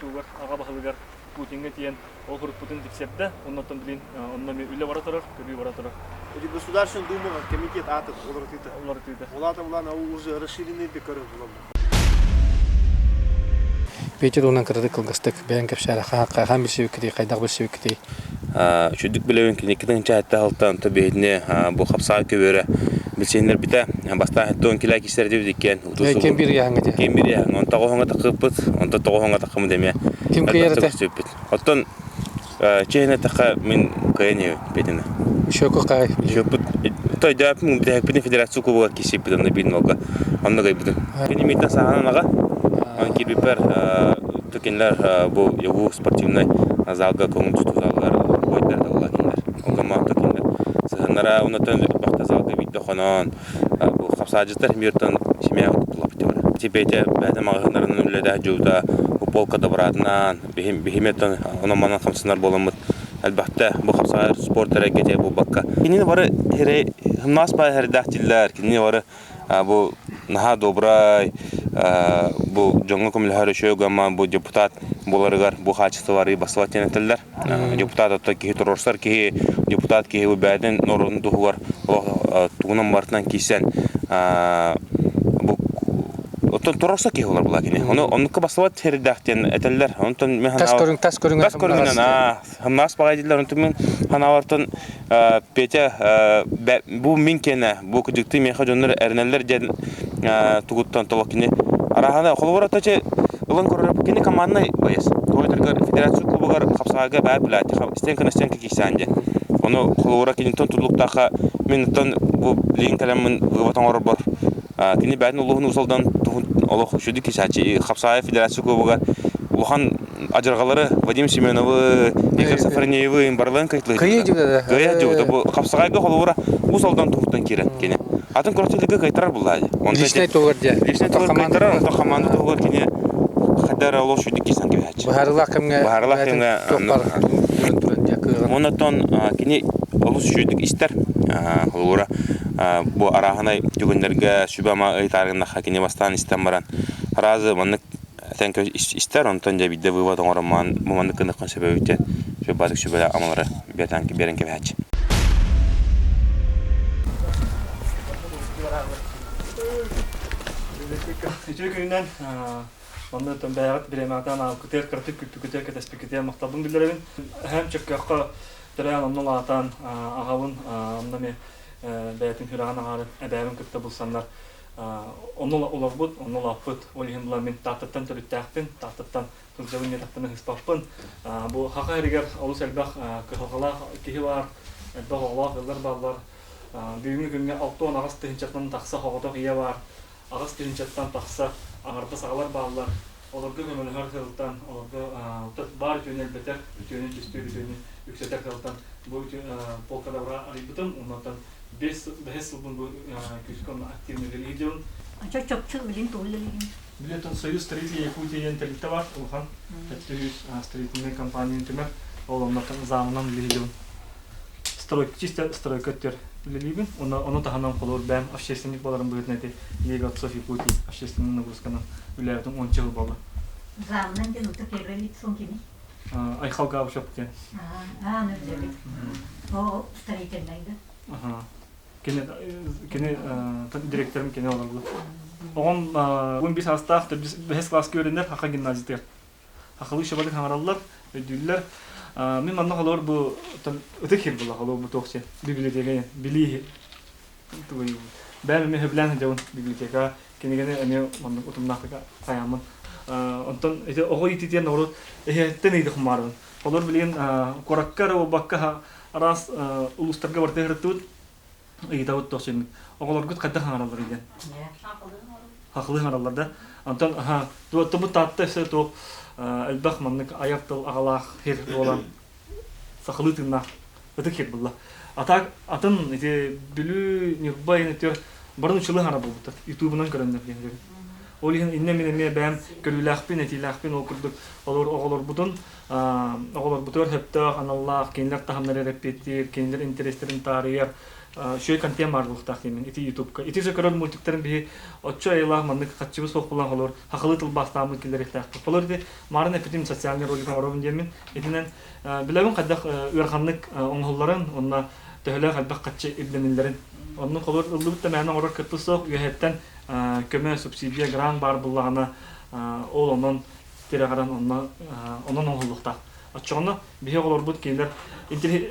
тугар аҕа баһылыгар Путиҥҥа тиийэн ол хуруппутун тиксэрдэ. Оннуттан билин онно эмиэ үлэ бара турар, көрүү бара турар. Эти Государственная Дума комитет аты уларытыыта. Уларытыыта. Улаата улаана уже расширенный да көрөр булаллар. Петя туһунан кыратык кылгастык бэйэҥ кэпсээн хаһан билсибиккитий, хайдах билсибиккитий? Үчүгдүк билэбин киниккитин чаһатта алтан то биһитини бу хапсаҕай көбүөрэ билсиһиннэрбитэ. Бастаан хэттон килээ кисэр дибит иккиэн Ким биир ыйааһыҥҥа дии? Ким биир ыйааһыҥҥа. Он тоҕоһоҥҥо таххыппыт, онтон тоҕоһоҥҥо таххыммыт эмиэ. Ким кыайар этэ? Оттон чиэһинэ эттэххэ мин кыайан иһэбин Петяны. Шөкө кай. Шөкпүт тойдооппун бүтэһикпитин федерация кубогар киирсиппит онно биир нолга онно кыайбытым. Кини мийтэн саҕанан аҕа. Он киирбиппэр кинилэр бу ЯГУ спортивнай залга көҥүл тутуу залыгар бойдар далла кинилэр. Онтон маанта кинилэр сыһыннара оннотон бахта залга биирдэ хоноон бу хапсаадьыттар миртон семья туттулаппыт Типете бэйэтэ маҕаһыыннарынан үлэлээх дьуута полка добратынан биһиметтон онон-манан хамсанар буоламмыт элбэхтэ бу хапсаҕай спорт эрэггэтэ буолбакка кинини бары хымнаас баай хэрдээх дииллэр кинини бары бу наһаа добрай бу дьоҥҥо көмөлөһөр үчүгэй гамма бу депутат буоларыгар бу хаачыстыбалары бассыбат диэн этэллэр депутат оттон киһи туруорсар киһи депутат киһи бу бэйэтин норуотун туһугар тугунан барытынан киирсэн бу оттон туруорсар киһи олор була кини ону оннукка бассыбат сирдээх диэн этэллэр онтон мен тас көрүҥ тас көрүҥ тас көрүҥүнэн аа Хамнаас баҕайы дииллэр онтон мин санаабартан Петя бу мин киэнэ бу кыдьыктыы миэхэ дьоннор эрэнэллэр диэн тугуттан толо кини. Араһана холобура точе ылан көрөр кини командный боец. Тойтаргар федерация клубугар хапсаага баар билээти стенка на стенка киисээн диэн. Ону холобура киниттэн тутулуктаахха мин оттон бу билигин кэлэммин вывод оҥорорбор кини бэйэтин улууһун усалдан олох үчүгэй кисээччи Хапсаайа федерация кубогар улахан адьырҕалары Вадим Семеновы, Игорь Сафронеевы барыларын кыайтылыһыттар. Кыайа дьыбыта. Бу Хапсаҕайга холобура Уус Алдан туһуттан киирэн кини. Атын күрэхтэһиилэргэ кыайтарар буллаа дии. Личнэй туһугар дии. Личнэй туһугар кыайтарар, онтон хамаанда туһугар кини хайда эрэ олох үчүгэй киирсэн кэбиһээччи. Быһаарыылаах кэмҥэ Быһаарыылаах кэмҥэ туран дьэ кыаҕын. Оннотон кини олус үчүгэйдик истэр. Холобура бу арааһынай түгэннэргэ сүбэ-ама ыйытааргыннахха кини бастаан истэн баран аразы маннык этэн истэр, онтон дьэ биирдэ вывод оҥорон бу маннык гыныаххын сөбөбүт диэн сүбэ сүбэлэр амалары биэрэн кэбиһээччи. Үтүө күнүнэн манна бэйэҕит бириэмэҕитин анаабыккытыгар, кыратык күппүкүтүгэр, кэтэспиккитигэр махталбын биллэрэбин. Эһээм Чөккөөххө төрөөн онно улаатан аҕабын онно эмиэ бэйэтин сүрэҕин аҕаарын эбээбин кытта булсаннар онно олорбут, онно улааппыт. Ол иһин була мин Тааттаттан төрүттээхпин, Тааттаттан сылдьабын диэтэхпинэ ыһыспаппын. Бу Хаха сиригэр олус элбэх кыһалҕалаах киһи баар, элбэх оҕолоох ыаллар бааллар. Бүгүҥҥү күҥҥэ 68 тыһыынчаттан тахса соҕотох ийэ баар, аҕыс тыһыынчаттан тахса аҥардас аҕалар бааллар. Олорго көмөлөһөр сыалтан, олорго баар үтүөнү элбэтэр, үтүөнү түстүүр, үтүөнү үксэтэр сыалтан бу полка добра арыйбытым. Оннуттан бэһис сылбын бу күүскэ онно активно үлэлии сылдьабын. Ача чопчу билин тугу үлэлиигин? Билетон Союз строителей Якутии диэн тэрилтэ бар, улахан 700 строительнай компанияны түмэр. Ол оннуттан замынан үлэлии сылдьабын. Стройка, чисто стройка өттүгэр үлэлиибин. Ону, ону таһынан холобур бэйэм общественник буоларым быһыытынан ити Лига отцов Якутии общественный нагрузканан үлэлээбитим уонча сыл буолла. Замынан диэн ото первый лицом кими? Айхал Габышев диэн. Аа, ну билэбит. О, строительный да? Ага. Кини, кини директорым кини олорбут. Оҕом 15 саастаах, бэһис класска үөрэнэр Хаха гимназиятыгар. Хахалыы шабалык хаҥараллар, өйдүүллэр. Мин манна холобур бу ытык хир була холобур бу туох сиэн библиотека билии тугуй бэйэм эмиэ сөбүлээн сылдьабын библиотека кинигэни эмиэ маннык утумнаахтык хайааммын. Онтон ити оҕо иититиэн норуот эһиэттэн ыйда хумаарабын. Холобур билигин куоракка эрэ буолбакка араас улуустарга барыта ыһырыттыбыт ыйытабыт туох сиэммит. Оҕолоргут хайдах хаҥараллар диэн. Хахылыы хаҥараллар да. Онтон аха бу Таатта өссө туох элбэх маннык айар тыл аҕалаах сир буолан сахалыы тыыннаах ытык сир булла. А так атын ити Бүлүү, Ньурба иһин барын учулуу хаҥара буолбуттар. Ютубунан көрөннөр диэн. Ол иһин иннэ мин эмиэ бэйэм көрүүлээхпин, этиилээхпин ол курдук олор оҕолорбутун оҕолорбутугар сөптөөх аналлаах кинилэр таһымнары эрэппиэттиир, кинилэр интэриэстэрин таарыйар үчүгэй контент баар буолуохтаах диэмин ити ютубка. Ити көрөр мультиктарын биһи оччо айылаах маннык хаччыбы суох булан холор хахылыы тылбаастааммыт киллэриэхтээхпит. Холор ити маарын эппитим социальный ролик оҥоробун диэммин итинэн билэбин хайдах ыараханнык оҥоһулларын уонна төһөлөөх элбэх хаччы ирдэниллэрин. Оннук холор ыллыбыт да мээнэ оҥорор кыахпыт суох үөһэттэн көмө, субсидия, грант баар буллаҕына ол онон тирэҕирэн онно онон оҥоһуллуохтаах. Оччоҕуна биһи оҕолорбут кинилэр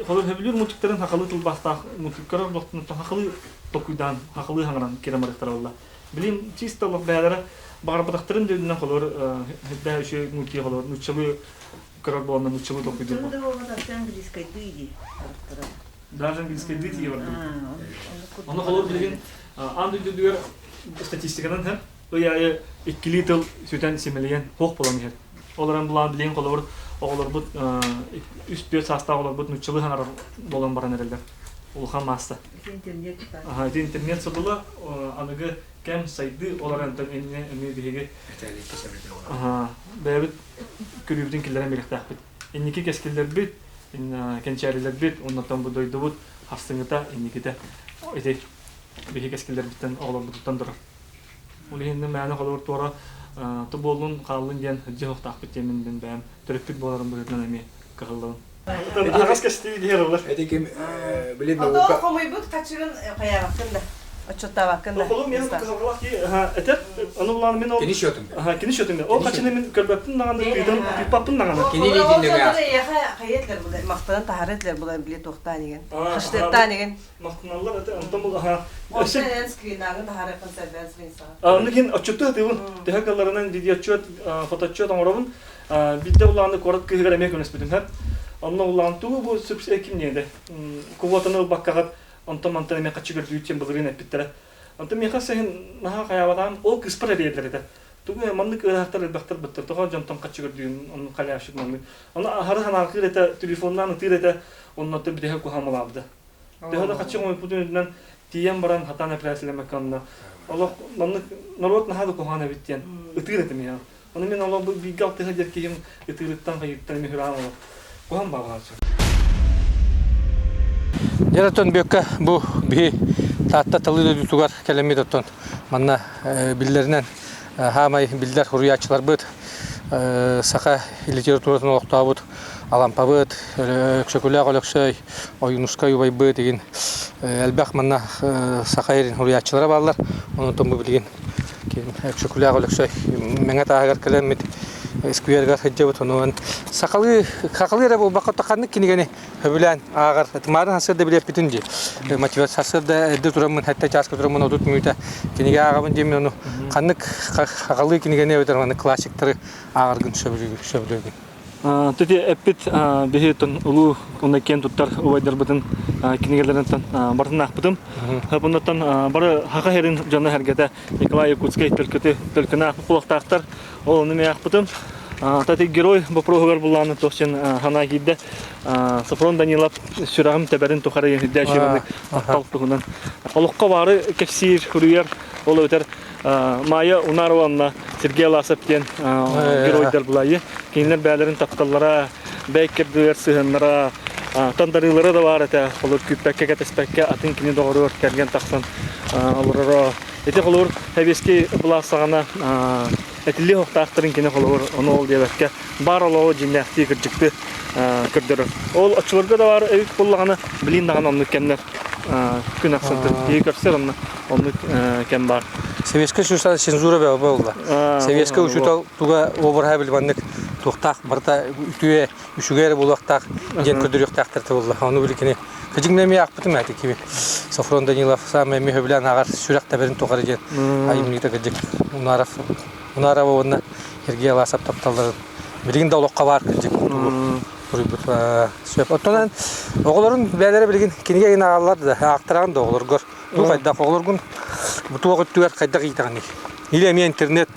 холор сөбүлүүр мультиктарын сахалыы тылбаастаах мультиктар сахалыы толкуйдаан сахалыы хаҥаран киирэн барыахтара буолла. Билим чисто олох бэйэлэрэ баҕарбатахтарын да үрдүнэн холор үрдээх үчүгэй мультик холор нууччалыы көрөр буоланнар нууччалыы толкуйдуур Даже английскайдыы тиийэ бардым. Ону холор билигин аан дойдутугар статистиканан һэр ый аайы иккилии тыл сүтэн симэлийэн суох буолан иһэр. Ол эрэн булаан билигин холобур оҕолорбут үс-түөрт саастаах оҕолорбут нууччалыы саҥарар буолан баран эрэллэр. Улахан маасса. Аха, ити интернет содула аныгы кэм сайдыы ол эрэн эмиэ эмиэ биһиги бэйэбит көрүүбүтүн киллэрэн биэриэхтээхпит. Инники кэскиллэрбит, кэнчээрилэрбит, оннуттан бу дойдубут харсыҥыта инникитэ ити биһиги кэскиллэрбиттэн оҕолорбутуттан турар. Ол иһин мээнэ холобур туора ту буоллун, хааллын диэн дьиэ охтоохпут диэн мин бэйэм төрөппүт буоларым быһыытынан эмиэ кыһаллабын. Аҕас кэстии диһэр олар. Эти ким били наука Хомуйбут хачырын хайаабаккын да. Отчуттаабаккын да. Холум мен кыһалҕалаах киһи этэр аны булаан мин ол Кини счетун. Кини счетун. Ол хачыны мин көрбөппүн даҕаны, тыытан тыыппаппын даҕаны. Кини илиитин нөҥө Эйиэхэ хайа этилэр була махтанан таһара этилэр була били туохтаан игин. Хаштыктаан игин. Махтаналлар этэ онтон бул аха. Өссө эн скринагын таһарыаххын сэрбээн скринсаҕа. Онну кин отчутту хатыыбын. Төһө кылларынан видеоотчет, фотоотчет оҥоробун. Бидде улааны куорат кыыһыгар эмиэ көмөлөспүтүм һэп. Онно улаан тугу бу сүпс ким диэде. Кубуотаны ылбаккаҕыт онтон мантан эмиэ хаччы көрдүүр диэн былырыын эппиттэрэ. Онтон миэхэ сэһин наһаа хайаабатаҕым ол кыыспар эрийэллэр этэ. Тугу маннык ыарахаттар элбэхтэр быттар тоҕо дьонтон хаччы көрдүүн онну халявщик маннык. Ону аһары санааргыыр этэ, телефоннаан ытыыр этэ, оннуттан бүтэһик куһаамалаабыта. Төһө да хаччы хомуйбутун үрдүнэн тиийэн баран хатаан эпэрээсилэммэккэ онно олох маннык норуот наһаа да куһаҕан эбит диэн ытыыр этим я. Ону мин олох бу бииргэ алтыһа диэр киһим ытыырыттан хайыттан эмиэ хүрэҕим олох куһаҕан баҕалааччы. Дьэ оттон Бүөккэ бу биһи Таатта талыы дойдутугар кэлэммит оттон манна биллэринэн хаамай биллэр суруйааччыларбыт саха литературатын олохтообут Алампабыт, Өксөкүлээх Өлөксөй, Ойуунускай убайбыт игин элбэх манна саха эрин суруйааччылара бааллар. Онон бу билигин Өксөкүлээх Өлөксөй Мэҥэ тааһыгар кэлэммит скверыгар сылдьабыт. Онон сахалыы сахалыы эрэ буолбакка ханнык кинигэни сөбүлээн ааҕар. Тымаарын сарсыарда билиэппитин дии. Мотивация сарсыарда эрдэ тураммын, сэттэ чааска тураммын 30 мүнүүтэ кинигэ ааҕабын диэммин ону ханнык сахалыы кинигэни эбэтэр маннык классиктары ааҕаргын сөбүлүүгүн? Тити эппит биһи улуу уонна киэн туттар убайдарбытын кинигэлэринтэн барытын аахпытым. Оннуттан бары хаха сирин дьоно сэргэтэ Николай Якутскай төлкөтү төлкөнө аахпыт буолуохтаахтар. Ол ону мен аахпытым. Тати герой боппуруоһугар буллааны туох хана киирдэ. Софрон Данилов сүрэҕим тэбэрин тухары үрдээччи таптал туһунан. Олоххо баары кэпсиир, суруйар, ол эбэтэр Майя Унаровна, Сергей Аласов диэн геройдар булайы. Кинилэр бээлэрин тапталлара, бэйкэрдилэр сыһыаннара, тандарыылара да баар этэ. Холур күүппэккэ, кэтэспэккэ атын кини доҕоругар кэргэн тахсан олороро. Ити холобур сэбиэскэй былаас саҕана этиллиэх охтаахтарын кини холобур ону ол диэбэккэ баар олоҕу дьиҥнээхтии кырдьыкты көрдөрөр. Ол оччолорго да баар эбит буоллаҕына, билин даҕаны оннук кэмнэр күн ахсын киһи көрсөр онно оннук кэм баар. Советскай Союза цензура бөҕө буолла. Советскай учуутал туга обраһа билбаннык туохтаах барыта үтүө үчүгэй эрэ буолуохтаах диэн көрдөрүөхтээхтэр буолла. Ону биликини кыдьыҥна эмиэ аахпытым эти кими Софрон Данилов саамай эмиэ сөбүлээн ааҕар сүрэх тэбэрин тухары диэн айымньыта кырдьык Унаров Унарова уонна Сергей Аласов тапталларын билигин да олоххо баар кырдьык суруйбут сөп. Оттон оҕолорун бэйэлэрэ билигин кинигэ игин ааҕаллар да аахтараҕын да оҕолоргор туу хайдах оҕолоргун бу туох өттүгэр хайдах иитэҕиний? Или эмиэ интернет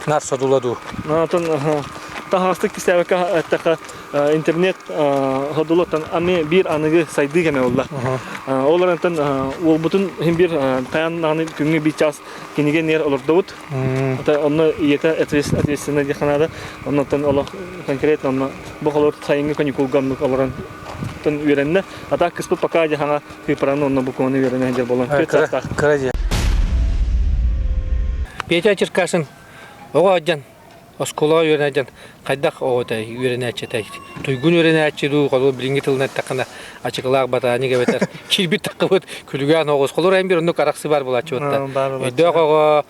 наар содула дуу? Оттон таһаҕастык кистээбэккэ эттэххэ интернет содулуттан ами биир аныгы сайдыы кэмэ буолла. Ол эрэн уолбутун иһин биир хайаан даҕаны күҥҥэ биир чаас кинигэ нээр олордобут. Онно ийэтэ ответственная диэххэ наада. Оннуттан олох конкретно онно бу холор сайыҥҥы каникулга оннук олорон үөрэннэ. А так кыспыт пока дьаһаҥа кыыпараны онно букваны үөрэнэ сылдьар буолан Кыра дьиэ. Петя Черкашин оҕо сылдьан оскуолаҕа үөрэнэ сылдьан хайдах оҕо этэй үөрэнээччи этэй туйгун үөрэнээччи дуу холобур билиҥҥи тылынан эттэххинэ ачыкылаах ботаник эбэтэр киирбит таххыбыт күлүгээн оҕус холобур эн биир оннук арахсыы баар буолааччы батта өйдөөх оҕо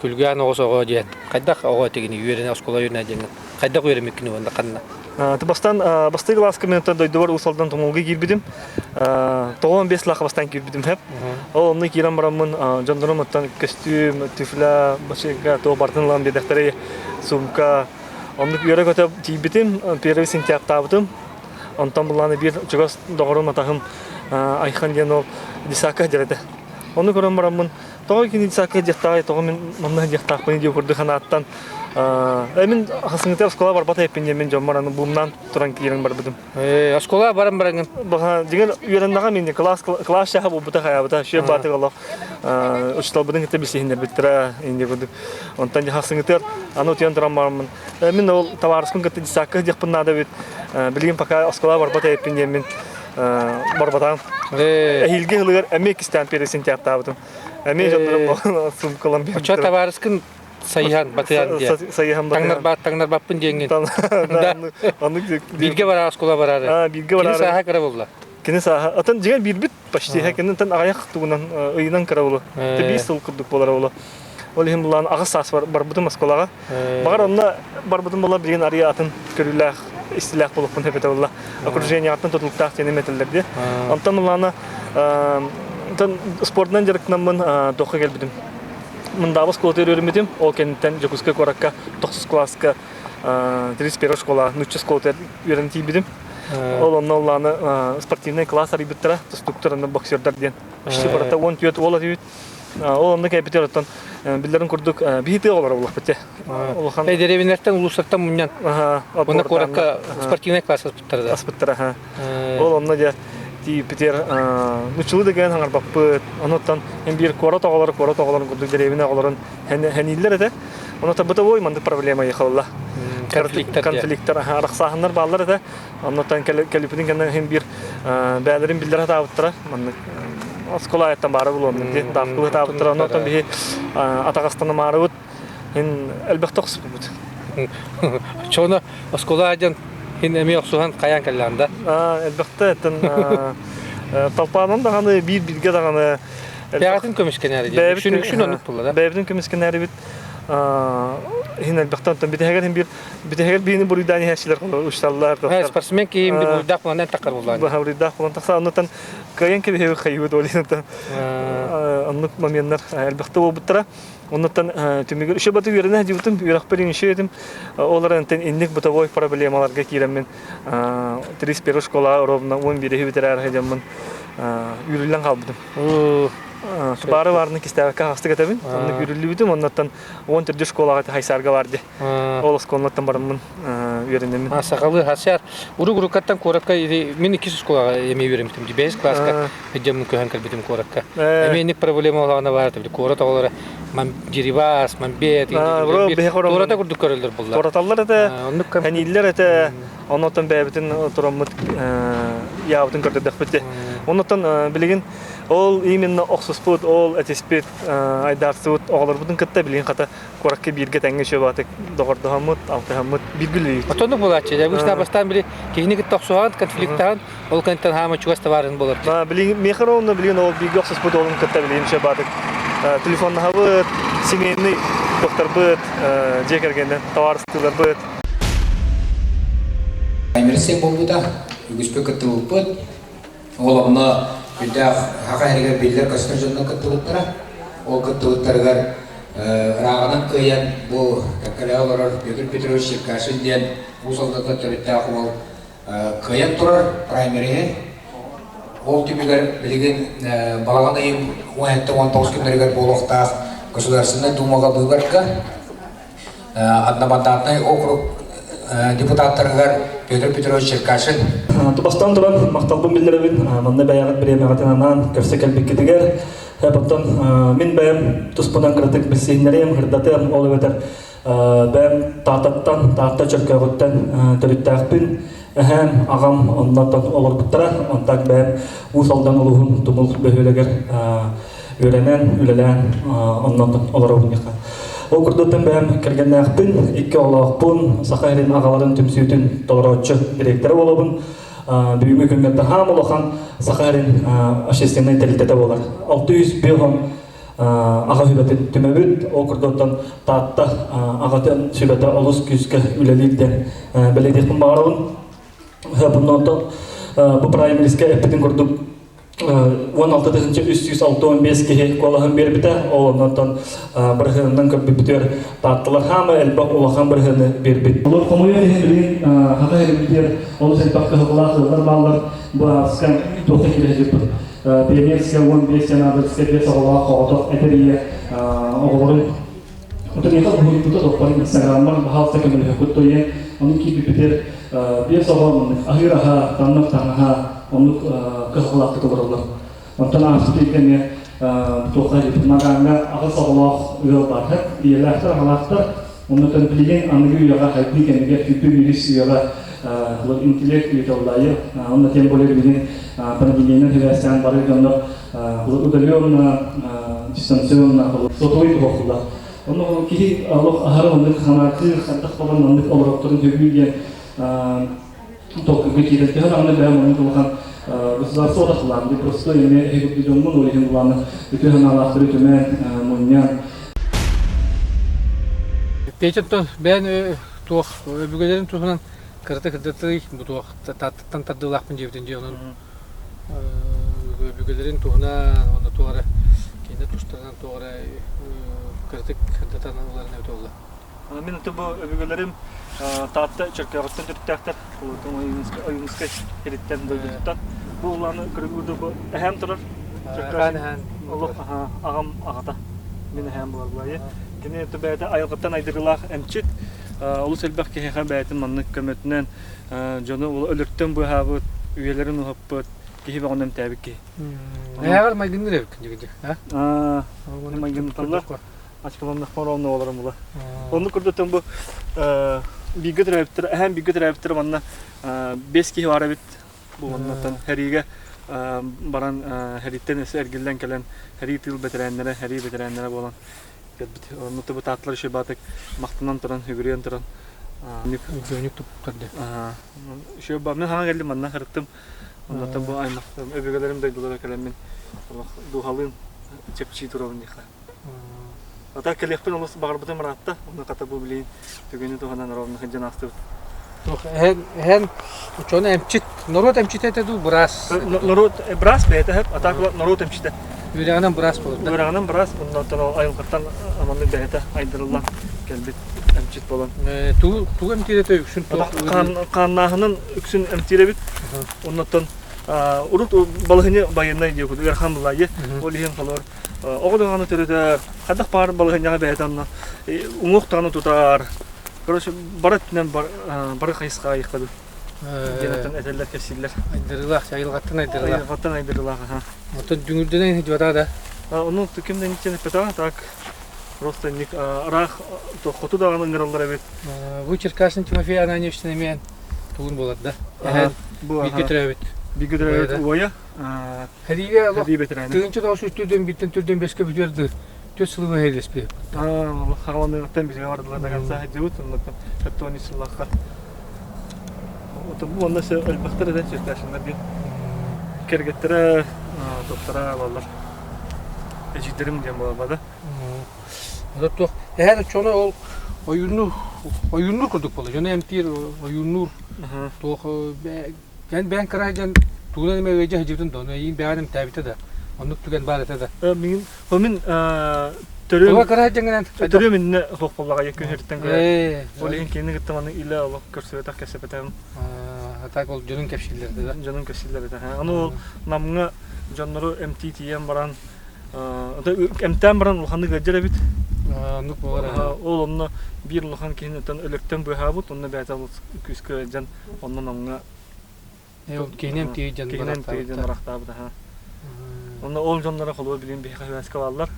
күлүгээн оҕус оҕо диэн хайдах оҕо этигиний үөрэнэ оскуола үөрэнэ диэҥҥин хайдах үөрэммиккин уонна ханна Бастаан бастакы кылааска мен дойдубар Уус Алдан Тумулга киирбитим. 95 лаха бастаан киирбитим хэп. Ол онно киирэн бараммын дьоннорум оттон көстүүм, туфля, бачыыҥка туох барытын ылан биэрдэхтэрэй, сумка. Оннук үөрэ-көтө тиийбитим, первый сентябрьтаабытым. Онтон буллааны биир чугас доҕорум атаһым Айхан диэн ол десакка сылдьар этэ. Ону көрөн бараммын, тоҕо кини десакка диэхтааҕый, тоҕо мин манна диэхтаахпыный диэн курдук санааттан мин хасыҥҥыта оскуола барбат эппин диэн мин дьоммор аны буумнаан туран киирэн барбытым. Оскуола баран бараҥын? Дьиҥэр үөрэннэҕэ мин класс класс чаһа буолбута хайаабыта шеф баатык олох учууталбытын кытта билсиһиннэрбиттэрэ инде курдук. Онтон хасыҥҥытыгар аны утуйан туран бараммын мин ол табаарыспын кытта десакка диэхпин наада эбит. Билигин пока оскуола барбат эппин диэн мин барбатаҕым. Эһиилги сылыгар эмиэ иккистээн пересентябтаабытым. Эмиэ дьоннорум сумкалан Оччо табаарыскын сайыһан батыһан диэн. Сайыһан батыһан. Таҥнарбаппын диэҥҥин. Бииргэ бараа оскуола бараары. Бииргэ бараары. Кини сааһа кыра буолла. Кини сааһа атын дьиҥэ биирбит почти кининтэн аҕыйах тугунан ыйынан кыра болу. Биир сыл курдук буолара болу. Ол иһин булаан аҕыс саас барбытым оскуолаҕа. Баҕар онно барбытым буолла билигин арыйа атын көрүүлээх, истилээх буолуохпун сөп этэ буолла. Окружениеҕыттан тутулуктаах диэн этэллэр дии. Онтон улаана онтон спордунан дьарыктанаммын туохха кэлбитим. Мындаабы оскуолатыгар үөрэммитим. Ол кэнниттэн Дьокуускай куоракка тохсус кылааска 31 школа нуучча оскуолатыгар үөрэнэ тиийбитим. Ол онно улааны спортивный класс арыйбыттара, тустууктар онно боксердар диэн. Почти барыта 14 уол этибит. Ол онно кэлбитигэр оттон биллэрин курдук биһи тыа олоро буллахпыт те. Улахан Дэриэбинэлэртэн улуустартан мунньан уонна куоракка спортивный класс аспыттара да. Аспыттара. Ол онно дьэ тиийбитигэр нуччалыы да кэлэн хаҥарбаппыт. Онуттан эн биир куорат оҕолоро куорат оҕолорун курдук дэриэбинэ оҕолорун хэнииллэр этэ. Онуттан бытовой маннык проблема ехалла. Конфликттар. Конфликттар арахсааһыннар бааллар этэ. Оннуттан кэлиппитин кэннэ иһин биир бээлэрин биллэр хатаабыттара. Маннык оскуола айаттан баара булуоннук диэн даапкылы хатаабыттара. Оннуттан биһи атаҕастанамаарыбыт иһин элбэхтэ охсубут. Чоно оскуола дьон хин эмиэ охсуһан хайаан кэллэҕин да? Элбэхтэ эттэн толпаанан даҕаны биир бииргэ даҕаны Бэйэҕитин көмүскэнээри диэн. Үксүн үксүн оннук буолла да? Бэйэбитин көмүскэнээрибит иһин элбэхтэн онтон бүтэһигэр иһин биир бүтэһигэр биини буруйдаан иһээччилэр учталлар. Спортсмен киһи биир буруйдаах буолан таххар буоллаан. Буруйдаах буолан тахса оннуттан кыайан кэбиһэбит хайыбыт ол иһин оннук моменнар элбэхтэ буолбуттара. Оннуттан түмүгэр еще баты үөрэнэ сылдьыбытым, үөрэхпэр еще этим. Ол эрэн инник бытовой проблемаларга киирэммин 31 школа ровно 11 бүтэрээр сылдьаммын үүрүллэн хаалбытым. Баары баарына кистээбэккэ хаҕыстык этэбин. Оннук үүрүллүбүтүм, оннуттан 14 школаҕа Хайсаарга бар дии. Ол оскуолаттан бараммын үөрэнэммин. Сахалыы хасяр. Урук уруккаттан куоракка мин иккис школаҕа эмиэ үөрэммитим. Бэһис класска дьоммун көһөн кэлбитим куоракка. Эмиэ инник проблема олоҕуна баар этэ. Куорат оҕолоро Дерибас, Мамбет, туората курдук көрөллөр булла. Туораталлар этэ, хэнииллэр этэ. Оннуттан бэйэбитин тураммыт яабытын көрдөрдөхпүт дии. Оннуттан билигин ол именно охсуспут, ол этиспит, айдаарсыбыт оҕолорбутун кытта билигин хата куоракка бииргэ тэҥҥэ үчүгэй доҕордоһоммут, алтыһаммыт бииргэ үлэлиибит. Отоннук буолааччы. Обычно бастаан били киһини кытта охсуһаҕын, конфликтаһан, ол кэнниттэн хаама чугас табаарын болор. Билигин миэхэ ровно билигин ол бииргэ охсуспут уолун кытта билигин үчүгэй баатык телефоннаһабыт, семейный докторбыт, дьиэ кэргэнинэн табаарыстыыларбыт. Эмирсик буолбута, үгүспүт кыттыбыппыт. Ол онно үрдээх Саха сиригэр биллэр-көстөр дьоннор кыттыбыттара. Ол кыттыбыттарыгар ырааҕынан кыайан бу кэккэлэһэ олорор Петр Петрович Черкашин диэн Уус Алдантан төрүттээх уол кыайан турар праймериһи. Ол түмүгэр билигин балаҕан ыйын 17-19 күннэригэр буолуохтаах Государственнай Думаҕа быыбарга одномандатнай округ депутаттарыгар Петр Петрович Черкашин. Бастаан туран махталбын биллэрэбин. Манна бэйэҕит бириэмэҕитин анаан көрсө кэлбиккитигэр. Оттон мин бэйэм туспунан кыратык билсиһиннэриэм, ырдатыам, ол эбэтэр бэйэм Тааттаттан, Таатта Чөркөөҕүттэн төрүттээхпин. Эһээм, аҕам оннотон олорбуттара. Онтон бэйэм Уус Алдан улууһун Тумул бөһүөлэгэр үөрэнэн, үлэлээн оннотон олоробун диэххэ. Ол курдуктан бэйэм кэргэннээхпин, икки оҕолоохпун, Саха сирин аҕаларын түмсүүтүн толорооччу дириэктэрэ буолабын. Бүгүҥҥү күҥҥэ таһаам улахан Саха сирин общественнай тэрилтэтэ буолар. 605 аҕа сүбэтин түмэбит. Ол курдуктан Таатта аҕатын сүбэтэ олус күүскэ үлэлиир диэн бэлиэтиэхпин баҕарабын. Онтон бу праймерискэ эппитин курдук 16 365 киһи куолаһын биэрбитэ. Ол онтон бырыһыанынан көрбүппүтүгэр Таатталар хаама элбэх улахан бырыһыаны биэрбит. Олор хомуйан иһин билигин Хата сирибитигэр олус элбэх кыһалҕалаах ыаллар бааллар. Бу ааска туохха киирэ сылдьыппыт. Пионерская 15 сенаторская 5 оҕолоох оҕотох эдэр ийэ оҕолорун Отон буһуйбута тохпор инстаграммар баһаалта көмөлөһөккүт туйен ону киирбиппитигэр биэс оҕо маннык аһыыр аһа, таннар таҥаһа оннук кыһалҕалаахтык олороллор. Онтон ааспыт ыйга эмиэ туохха Магаҥҥа аҕыс оҕолоох ыал баар. Ийэлээхтэр, аҕалаахтар. Оннуттан билигин аныгы үйэҕэ хайдыы кэмигэр күппү-вирус үйэҕэ интеллект үйэтэ Онно тем более билигин пандемиянан сибээстээн бары дьоннор удаленно, дистанционно сотовый туһахтылар. Онно киһи олох аһара оннук санаатыыр, хайдах балан оннук олоротторун сөбүү диэн толкуйга киирэр. Төһө даҕаны бэйэм оннук улахан Государство отахлаан, ди просто эми эһигурду дьоммун ол иһин булааны үтүө санаалаахтары түмэн, мунньан. Петя бэйэн туох өбүгэлэрин туһунан кырата кырдатый бу туох Тааттаттан тардыылаахпын диэбитин дии онон өбүгэлэрин туһунан уонна туох эрэ кинилэр тустарынан туох эрэ кыратык кырдатан ыларын эбит буолла. Мин аты бу өбүгэлэрим Таатта Чөркөөҕүттэн төрүттээхтэр. Ойуунускай сириттэн дойдутуттан. Бу улааны көрүгүрдү бу эһээм турар. Эһээн эһээн. Олох аҕам аҕата. Мин эһээм буолар. Кини бэйэтэ айылҕаттан айдарыылаах эмчит. Олус элбэх киһиэхэ бэйэтин маннык көмөтүнэн дьону өлөртөн быыһаабыт, үйэлэрин уһаппыт, киһи бөҕөнү эмтээбит киһи. Эһээҕэр майгынныыр эбиккин дьигидьи. Майгыннаталлар. Ачкаланнахпар онно олорон була. Оннук курдуктан бу бииргэ төрөөбүттэр, эһэм бииргэ төрөөбүттэр манна бес киһи бар эбит. Бу маннаттан хэриигэ баран хэрииттэн өссө эргиллэн кэлэн хэрии тыыл бэтэрээннэрэ, хэрии бэтэрээннэрэ буолан кэлбит. Онно тыбытааттылар еще баатык махтанан туран, үгүрүйэн туран Үгүөнүк туттарды. Еще мен хаҥа кэллим манна сырыттым. Оннуттан бу аймахтарым, өбүгэлэрим дойдулара кэлэммин олох дууһалыын чэпчии турабын диэххэ. Ата кэлиэхпин олус баҕарбытым ыраатта. Онно хата бу билигин түгэни туһанан ровно сылдьан аастыбыт. Эһэн, эһэн учуона эмчит, норуот эмчитэ этэ дуу, быраас? Норуот быраас бэйэтэ сөп, а так норуот эмчитэ. Үөрэҕинэн быраас буолар да? Үөрэҕинэн быраас, оннооттон ол айылҕаттан аманнык бэйэтэ айдарыллан кэлбит эмчит буолан. Тугу тугу эмтиир этэ үксүн туох? Хааннааһынын үксүн эмтиир эбит. Оннооттон урут балаһыня байыннай диye курдук ыарахан булаайы. Ол иһин холор оҕо даҕаны төрөтөр, хайдах баар балаһынньаҕа бэйэтэ онно уҥуох даҕаны тутар. Короче, бары өттүнэн бары хайысхаҕа ыйыктабын. Диэн этэллэр, кэпсииллэр. Айдарыылаах, айылҕаттан айдарыылаах. Айылҕаттан айдарыылаах, аха. Оттон дүҥүрдэнэн иһдьибатаа да? Ону ким да ничего эппэтэҕэ, так просто ник ыраах хоту даҕаны ыҥыраллар эбит. Бу Черкасин Тимофей Ананьевич эмиэ тугун буолар да? Бииргэ төрөөбүт. Бииргэ төрөөбүт убайа. Хэриигэ олох 1904 1-тэн 4-5-кэ бүтүөр дыы түөрт сылы быһа хэриилэспит. Хааланыгыттан биһиги бардылар до конца сылдьыбыт, оннуттан 43 сыллаахха. Бу онно элбэхтэр этэ Черкашиннар диэн. Кэргэттэрэ, топтара баллар. Эдьиийдэрим диэн буолар да. Туох эһэр оччоҕуна ол ойууннуур ойууннуур курдук буолла. Дьону эмтиир ойууннуур туох Эн бэйэҥ кыра дьон тугунан эмэ ыалдьа сылдьыбытын да, ону эйиин бэйэҕин эмтээбитэ да, оннук түгэн баар этэ да. Мин мин төрүөм Туга кыра дьэҥинэн төрүөм иннэ суох буоллаҕа күн сириттэн көрө. Ол иһин кинини кытта маны илэ олох көрсүбэтэх кэпсэпэтэҕим. А так ол дьонун кэпсииллэр этэ да. Дьонун кэпсииллэр этэ. Аны ол Намҥа дьоннору эмтии тиийэн баран эмтээн баран улаханнык ыалдьар эбит. Оннук буолар. Ол онно биир улахан киһини өлөртөн быыһаабыт, онно бэйэтэ күүскэ ыалдьан Онно Намҥа Киһини эмтиир дьон киһини эмтиир дьон барахтаабыт аха. Онно ол дьонноро холуо билин биһиэхэ үөскэ бааллар.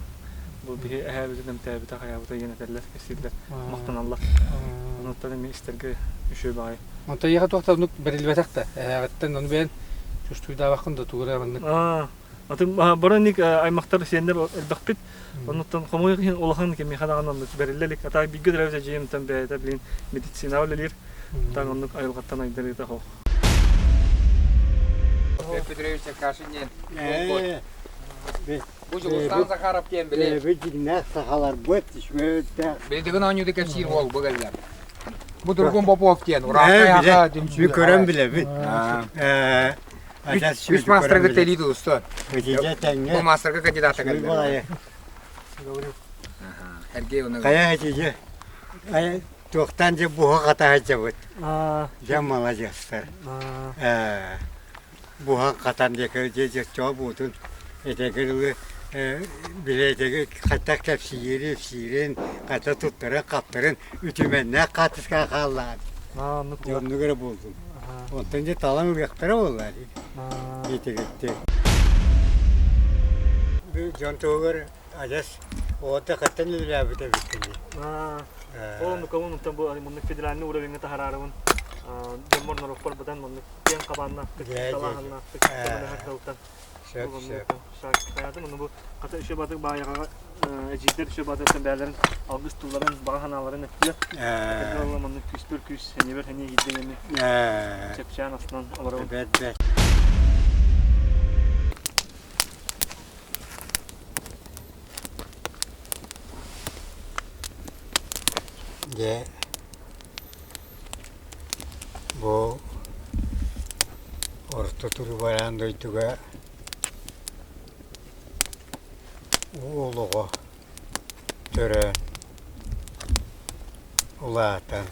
Бу биһи эһээбитин эмтээбитэ хайаабыта диэн этэллэр, кэпсииллэр, махтаналлар. Онуттан эмиэ истэргэ үчүгэй баҕайы. Онтон эйиэхэ туох да оннук бэриллибэтэх да эһээҕиттэн ону бэйэн чувствуйдаабаккын да тугу эрэ маннык. Атын бары аймахтар сиэннэр элбэхпит. Оннуттан хомойуох иһин улахан кимиэхэ даҕаны оннук бэриллэ илик. Ата бииргэ төрөөбүт эдьиийим бэйэтэ билигин медицинаҕа үлэлиир. Таҥ оннук айылҕаттан айдарыыта суох. Петрович Черкашин диэн Бу Дьулустаан Захаров диэн били. Били дьиҥнээх сахаларбыт үчүгэйдээх. Билигин оонньууду кэпсиир уол бу кэллэ. Бу Тургун Попов диэн ураакка яха түмсүү. Көрөн билэбит. Үс маастарга тэлии тулустун. Бу маастарга кандидата кэллэ. Хайа этиже туохтан же буһа хатаһыдьабыт. Дьэ маладьыастар. Буһан хатан диэки дьэ чоо буутун этэгир билэ хата кэпсиири ипсиирин хата туттарын хаптарын үтүмэннээх хаартыскаҕа хааллаҕа Оннук эрэ буоллун. Онтон дьэ талан ылыахтара буоллаа дии. Итигитти. Дьон туһугар адьас оҕото хаттан үлэлээбит эбиккин дии. Ол оннук оннуктан бу маннык федеральный уровеньҥа таһаарарыбын дьоммор норуоппар быдан маннык киэҥ хабааннаахтык талааһыннаахтык көмөлөһөр сылтан Сөп, сөп. Хайатын ону бу хата үчүгэй батык баайаҕаҕа эдьиийдэр үчүгэй батыктан бэйэлэрин алгыс тылларын, баҕа санааларын эттилэр. Кэргэн маннык күүспэр күүс, сэниэбэр сэниэ киирдэ диэммин чэпчээн астынан олоробун. Бэрт бэрт. Дьэ, бу Орто Туруу-Бараан дойдуга уу олоҕо төрөөн, улаатан,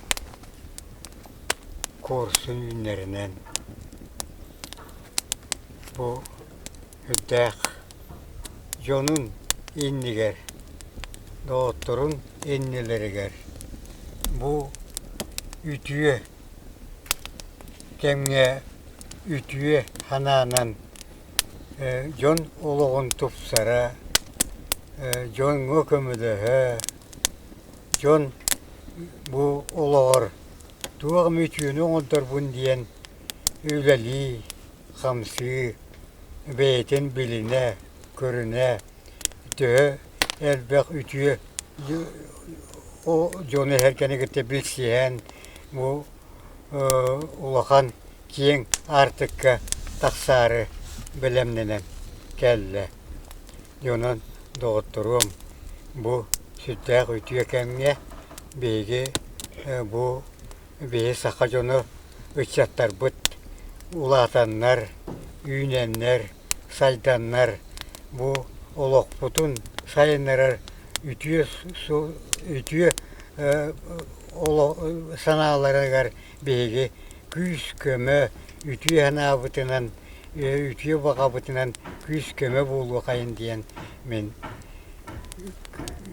куорсун үүннэринэн бу үрдээх дьонун иннигэр, доҕотторун иннилэригэр бу үтүө кэмҥэ үтүө санаанан дьон олоҕун тупсара, дьоҥҥо көмөлөһө, дьон бу олоҕор туох эмэ үтүөнү оҥордорбун диэн үлэлии, хамсыы, бэйэтин билинэ, көрүнэ, төһө элбэх үтүө дьону эһэргэни кытта билсиһэн бу улахан киэҥ аартыкка тахсаары бэлэмнэнэн кэллэ. Дьонон доҕотторуом, бу сүрдээх үтүө кэмҥэ биһиги бу биһи саха дьоно ыччаттарбыт улаатаннар, үүнэннэр, сайданнар бу олохпутун сайыннарар үтүө үтүө санааларыгар биһиги күүс-көмө үтүө санаабытынан үтүө баҕабытынан күүс-көмө буолуохайын диэн мин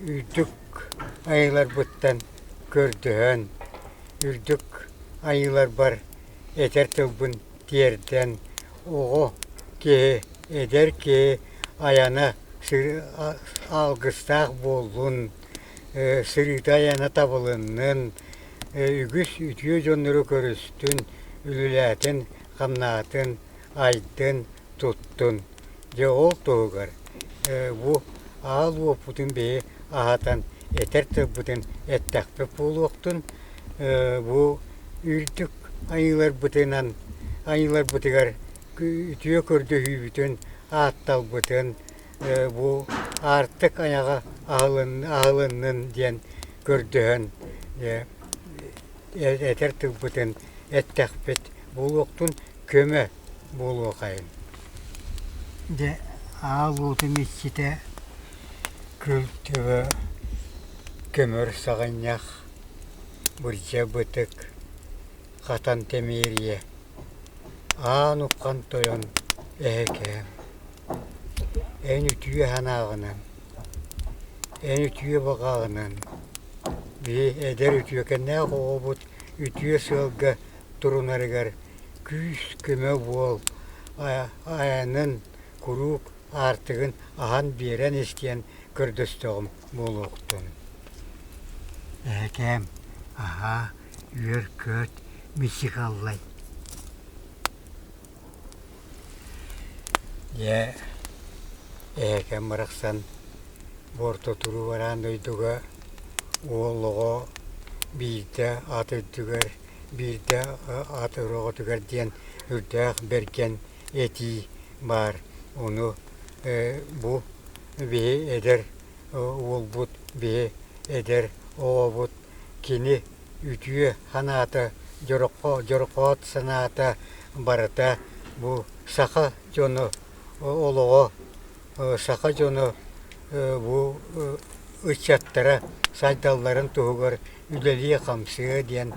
үрдүк айыыларбыттан көрдөһөн үрдүк айыыларбар этэр тылбын тиэрдэн оҕо киһи эдэр киһи айана алгыстаах буоллун сырыыта айана табылыннын үгүс үтүө дьоннору көрүстүн үлэлээтин хамнаатын айдын туттун дьэ ол туһугар бу аал уоппутун биһи аһатан этэр тылбытын эттэхпит буолуохтун бу үрдүк айыыларбытынан айыыларбытыгар үтүө көрдөһүүбүтүн аатталбытын бу аартык айаҕа аһылыннын диэн көрдөһөн этэр тылбытын эттэхпит буолуохтун көмө буолуохайын. Дьэ аал уотум иччитэ күл төбө көмөр саҕынньах бырдьа бытык хатан тэмиэрийэ аан уххан тойон эһэкээм эн үтүө санааҕынан эн үтүө баҕаҕынан биһи эдэр үтүөкэннээх оҕобут үтүө сыалга турунарыгар күүс-көмө буол айанын куруук аартыгын аһан биэрэн истиэн көрдөстөҕүм буолуохтун. Эһэкээм, аһаа, үөр-көт, мичик аллай. Дьэ, эһэкэм барахсан бу орто туруу бараан дойдуга уол оҕо биирдэ ат үрдүгэр, биирдэ ат өрөҕөтүгэр диэн үрдээх бэргэн этии баар. Ону бу биһи эдэр уолбут, биһи эдэр оҕобут кини үтүө санаата, дьорҕоот санаата барыта бу саха дьоно олоҕо, саха дьоно бу ыччаттара сайдалларын туһугар үлэлиэ-хамсыа диэн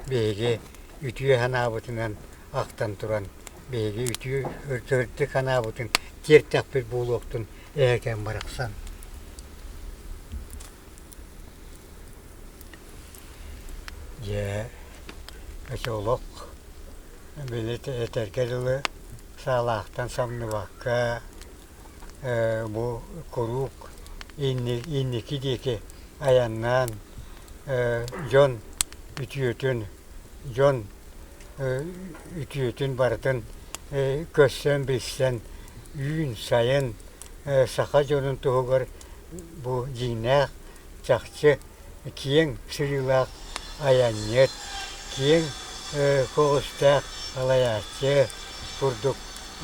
биһиги үтүө санаабытынан ахтан туран биһиги үтүө үрдүк санаабытын тиэртэхпит буолуохтун эһэкэм барахсан. Дьэ, олох били этэргэ дылы саалаахтан самныбакка бу куруук инники диэки айаннаан дьон үтүөтүн, дьон үтүөтүн барытын көрсөн билсэн үүн-сайын саха дьонун туһугар бу дьиҥнээх чахчы киэҥ сырыылаах айанньыт, киэҥ көҕүстээх салайааччы курдук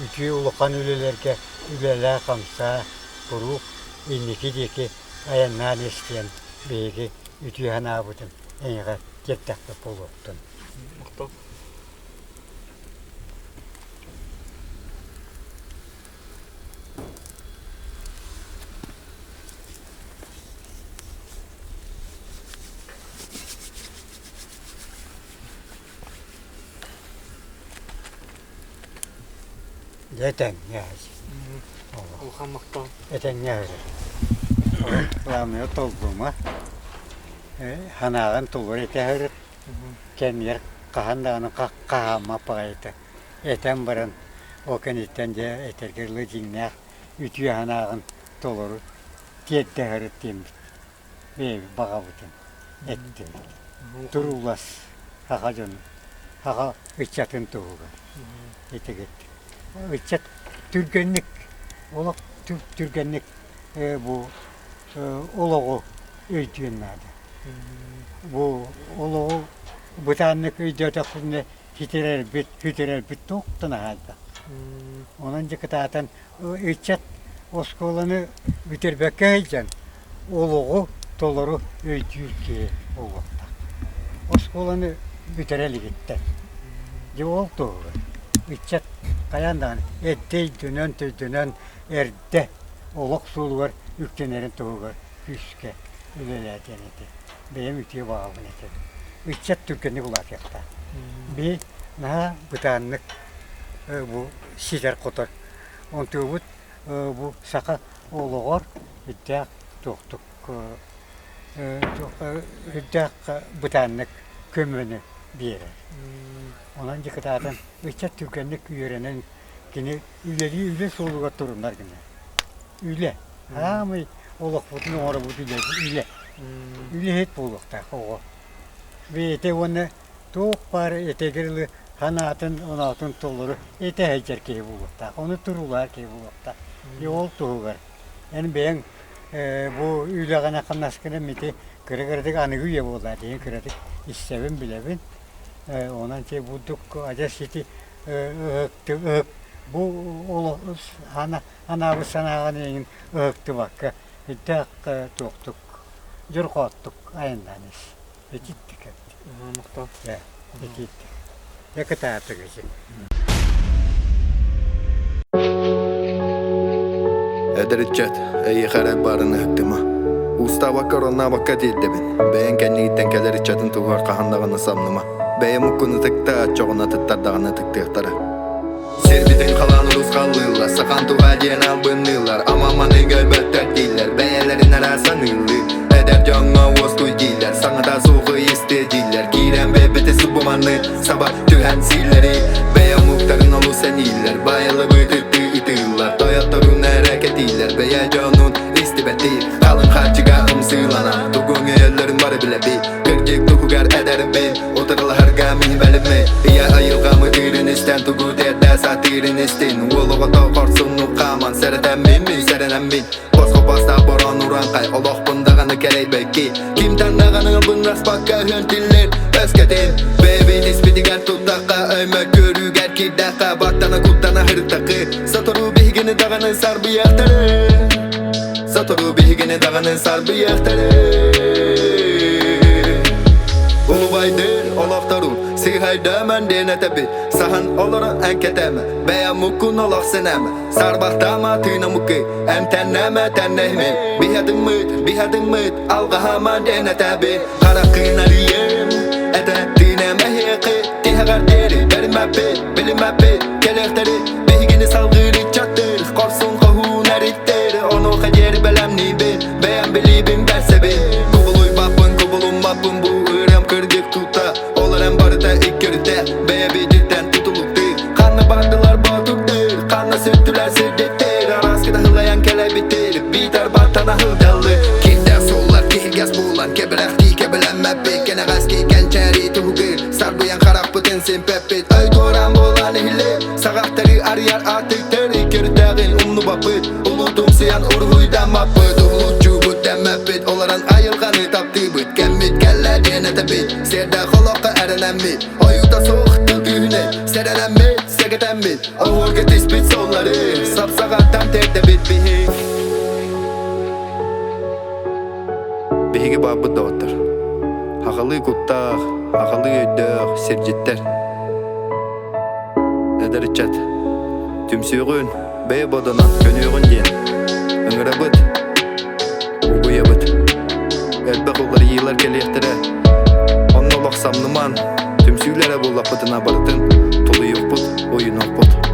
үтүө улахан үлэлэргэ үлэлээ-хамсаа куруук инники диэки айаннаан истиэн биһиги үтүө санаабытын. эйиэхэ тиэртэхпит буолуохтун. Махтал. Дьэ этэҥҥэ Улахан махтал. Этэҥҥэ Главное толлума. Санааҕын толору этэ сырыт. Кэмигэр хаһан даҕаны хаһааммат баҕайыта. Этэн баран ол кэнниттэн дьэ этэргэ дылы дьиҥнээх үтүө санааҕын толору тиэрдэ сырыт диэммит бэйэбит баҕабытын эттибит. Туруулас саха дьонун, саха ыччатын туһугар итигит. Ыччат түргэнник олох түргэнник бу олоҕу өйдүөн наада. Бу олоҕу бытааннык өйдөөтөхпүнэ сүтэрэрбит, сүтэрэрбит туохтан аһаайда. Онон дьэ кытаатан ыччат оскуоланы бүтэрбэккэ сылдьан олоҕу толору өйдүүр киһи буолуохтаах. Оскуоланы бүтэрэ илигиттэн. Дьэ ол туһугар ыччат хайаан даҕаны эрдэ өйдөнөн-төйдөнөн эрдэ олох суолугар үктэнэрин туһугар күүскэ үлэлээтиэн этэ. Бэйэм үтүө баҕабын этэбин. Ыччат түргэнник улаатыахтаах. Би наһаа бытааннык бу ситэр-хотор. Онтуобут бу саха олоҕор үрдээх туохтук үрдээх бытааннык көмөнү биэрэр. Онон дьэ кытаатан ыччат түргэнник үөрэнэн кини үлэлии үлэ суолугар турунар гына. Үлэ. Аамый олохпутун оҥоробут үлэ. Үлэ. Үлэһит буолуохтаах оҕо. Бэйэтэ уонна туох баар этэгэр ылы санаатын, оноотун толору этэ сылдьар киһи буолуохтаах. Ону туруулаһар киһи буолуохтаах. И ол туһугар эн бэйэҥ бу үлэҕинэ хамнаскына ити кыра-кыратык аныгы үйэ буолла диэн кыратык истэбин, билэбин. Онон ти бурдук адьас ити ыһык бу анаабыт санааҕын эйигин ыһыктыбакка үрдээх туохтук дьорҕооттук айаннаан ис. Ититтик эбит. Махтал. Ититтик. Дьэ кытаатык ити. Эдэр ыччат, эйиэхэ эрэл баарын ыһыктыма. Устаабакка ороннообокко тиэрдэбин. Бэйэҥ кэннигиттэн кэлэр ыччатын туһугар хаһан даҕаны самныма. Бэйэм уккун ытыкта, оччоҕуна атыттар даҕаны ытыктыахтара. Сирбитин халаан урусхаллыыллар, сахан туһа диэн албынныыллар, ама-маны көрбөттөр дииллэр, бэйэлэрин эрэ саныыллыы. Эдэр дьоҥҥо уоскуй дииллэр, саҥата суоҕу истиэ дииллэр, киирэн биэрбити субуманны саба түһэн сииллэри. Бэйэ омуктарын олус сэнииллэр, байылыбыт ытыы ытыыллар, тойотторун эрэ кэтииллэр, бэйэ дьонун истибэти, халыҥ харчыга ымсыыланан, тугуҥ өйөллөрүн бары билэбит, кырдьык туһугар эдэрбин, Утарылаһарга мин бэлэммин Ийэ айылҕам ытыырын истэн Тугу тиэрдэ сатыырын истин Уол оҕото хорсуннук хааман Сэрэтэммин мин сэрэнэммин Босхо бастаах бороон урааҥхай Олохпун даҕаны кэрэйбэкки Кимтэн даҕаны ылбыннаспакка Өһүөн тиллэр өскөтүн Бэйэбит испитигэр туттахха Өймө көрүүгэр киирдэххэ Баттана куттана сырыттаххы Сотору биһигини даҕаны сарбыйахтары Сотору биһигини даҕаны сарбыйахтары Улубайдыр олохтору сыһайдаман диэн этэбит Саһан олорон эҥкэтэм Бэйэм муккун олох сэнэм Сарбахтаама тыына муккы Эмтэннэмэ тэннэһимин Биһадыммыт, биһадыммыт Алҕаһаама диэн этэбит Хараххын арыйым Этэ тыынам эһиэхи Тиһэҕэр диэри бэримэппит Билимэппит кэлиэхтэри Биһигини салгыыр ыччаттыр Хорсун хоһуун эриттэр Онуоха диэри бэлэмниибин Бэйэм билиибин бэрсэбин Кубулуйбаппын, кубулуммаппын Бу ыырам кырдьык тута Ол эрэн барыта икки өрүтэ Бэйэбититтэн тутулуктуур Ханна бардылар боотурдуур Ханна сүттүлэр сирдиттэр Араас кытаһылайан кэлэбиттэр Биитэр баттана сылдьаллар Кирдээх суоллар киһиргэс буолан Кэбирэхтии кэбилэммэппит Кэнэҕэски кэнчээри туһугыр Сарбыйан харахпытын симпэппит Өй туораан буолан иһиллэр Саҕахтары арыйар аартыктар Иккирдээҕин умнубаппыт Улуутумсуйан уруһуйдаммаппыт Уһулуччубут дэммэппит Олорон айылҕаны таптыыбыт Кэммит кэллэ диэн этэбит Сиэрдээх олоххо эрэнэммит Ойуута суох тыл күүһүнэн Сэрэнэммит, сэгэтэммит Оһуорга түспүт суоллары Сапсаҕаттан тиэрдэбит биһик Биһиги бааппыт доҕоттор. Сахалыы куттаах, сахалыы өйдөөх сирдьиттэр. Эдэр ыччат, түмсүөҕүн, бэйэ бодонон көнүөҕүн диэн ыҥырабыт, угуйабыт. Элбэх уларыйыылар кэлиэхтэрэ. Онно олох самныман, түмсүүлэрэ буллахпытына барытын тулуйуохпут, уйунуохпут.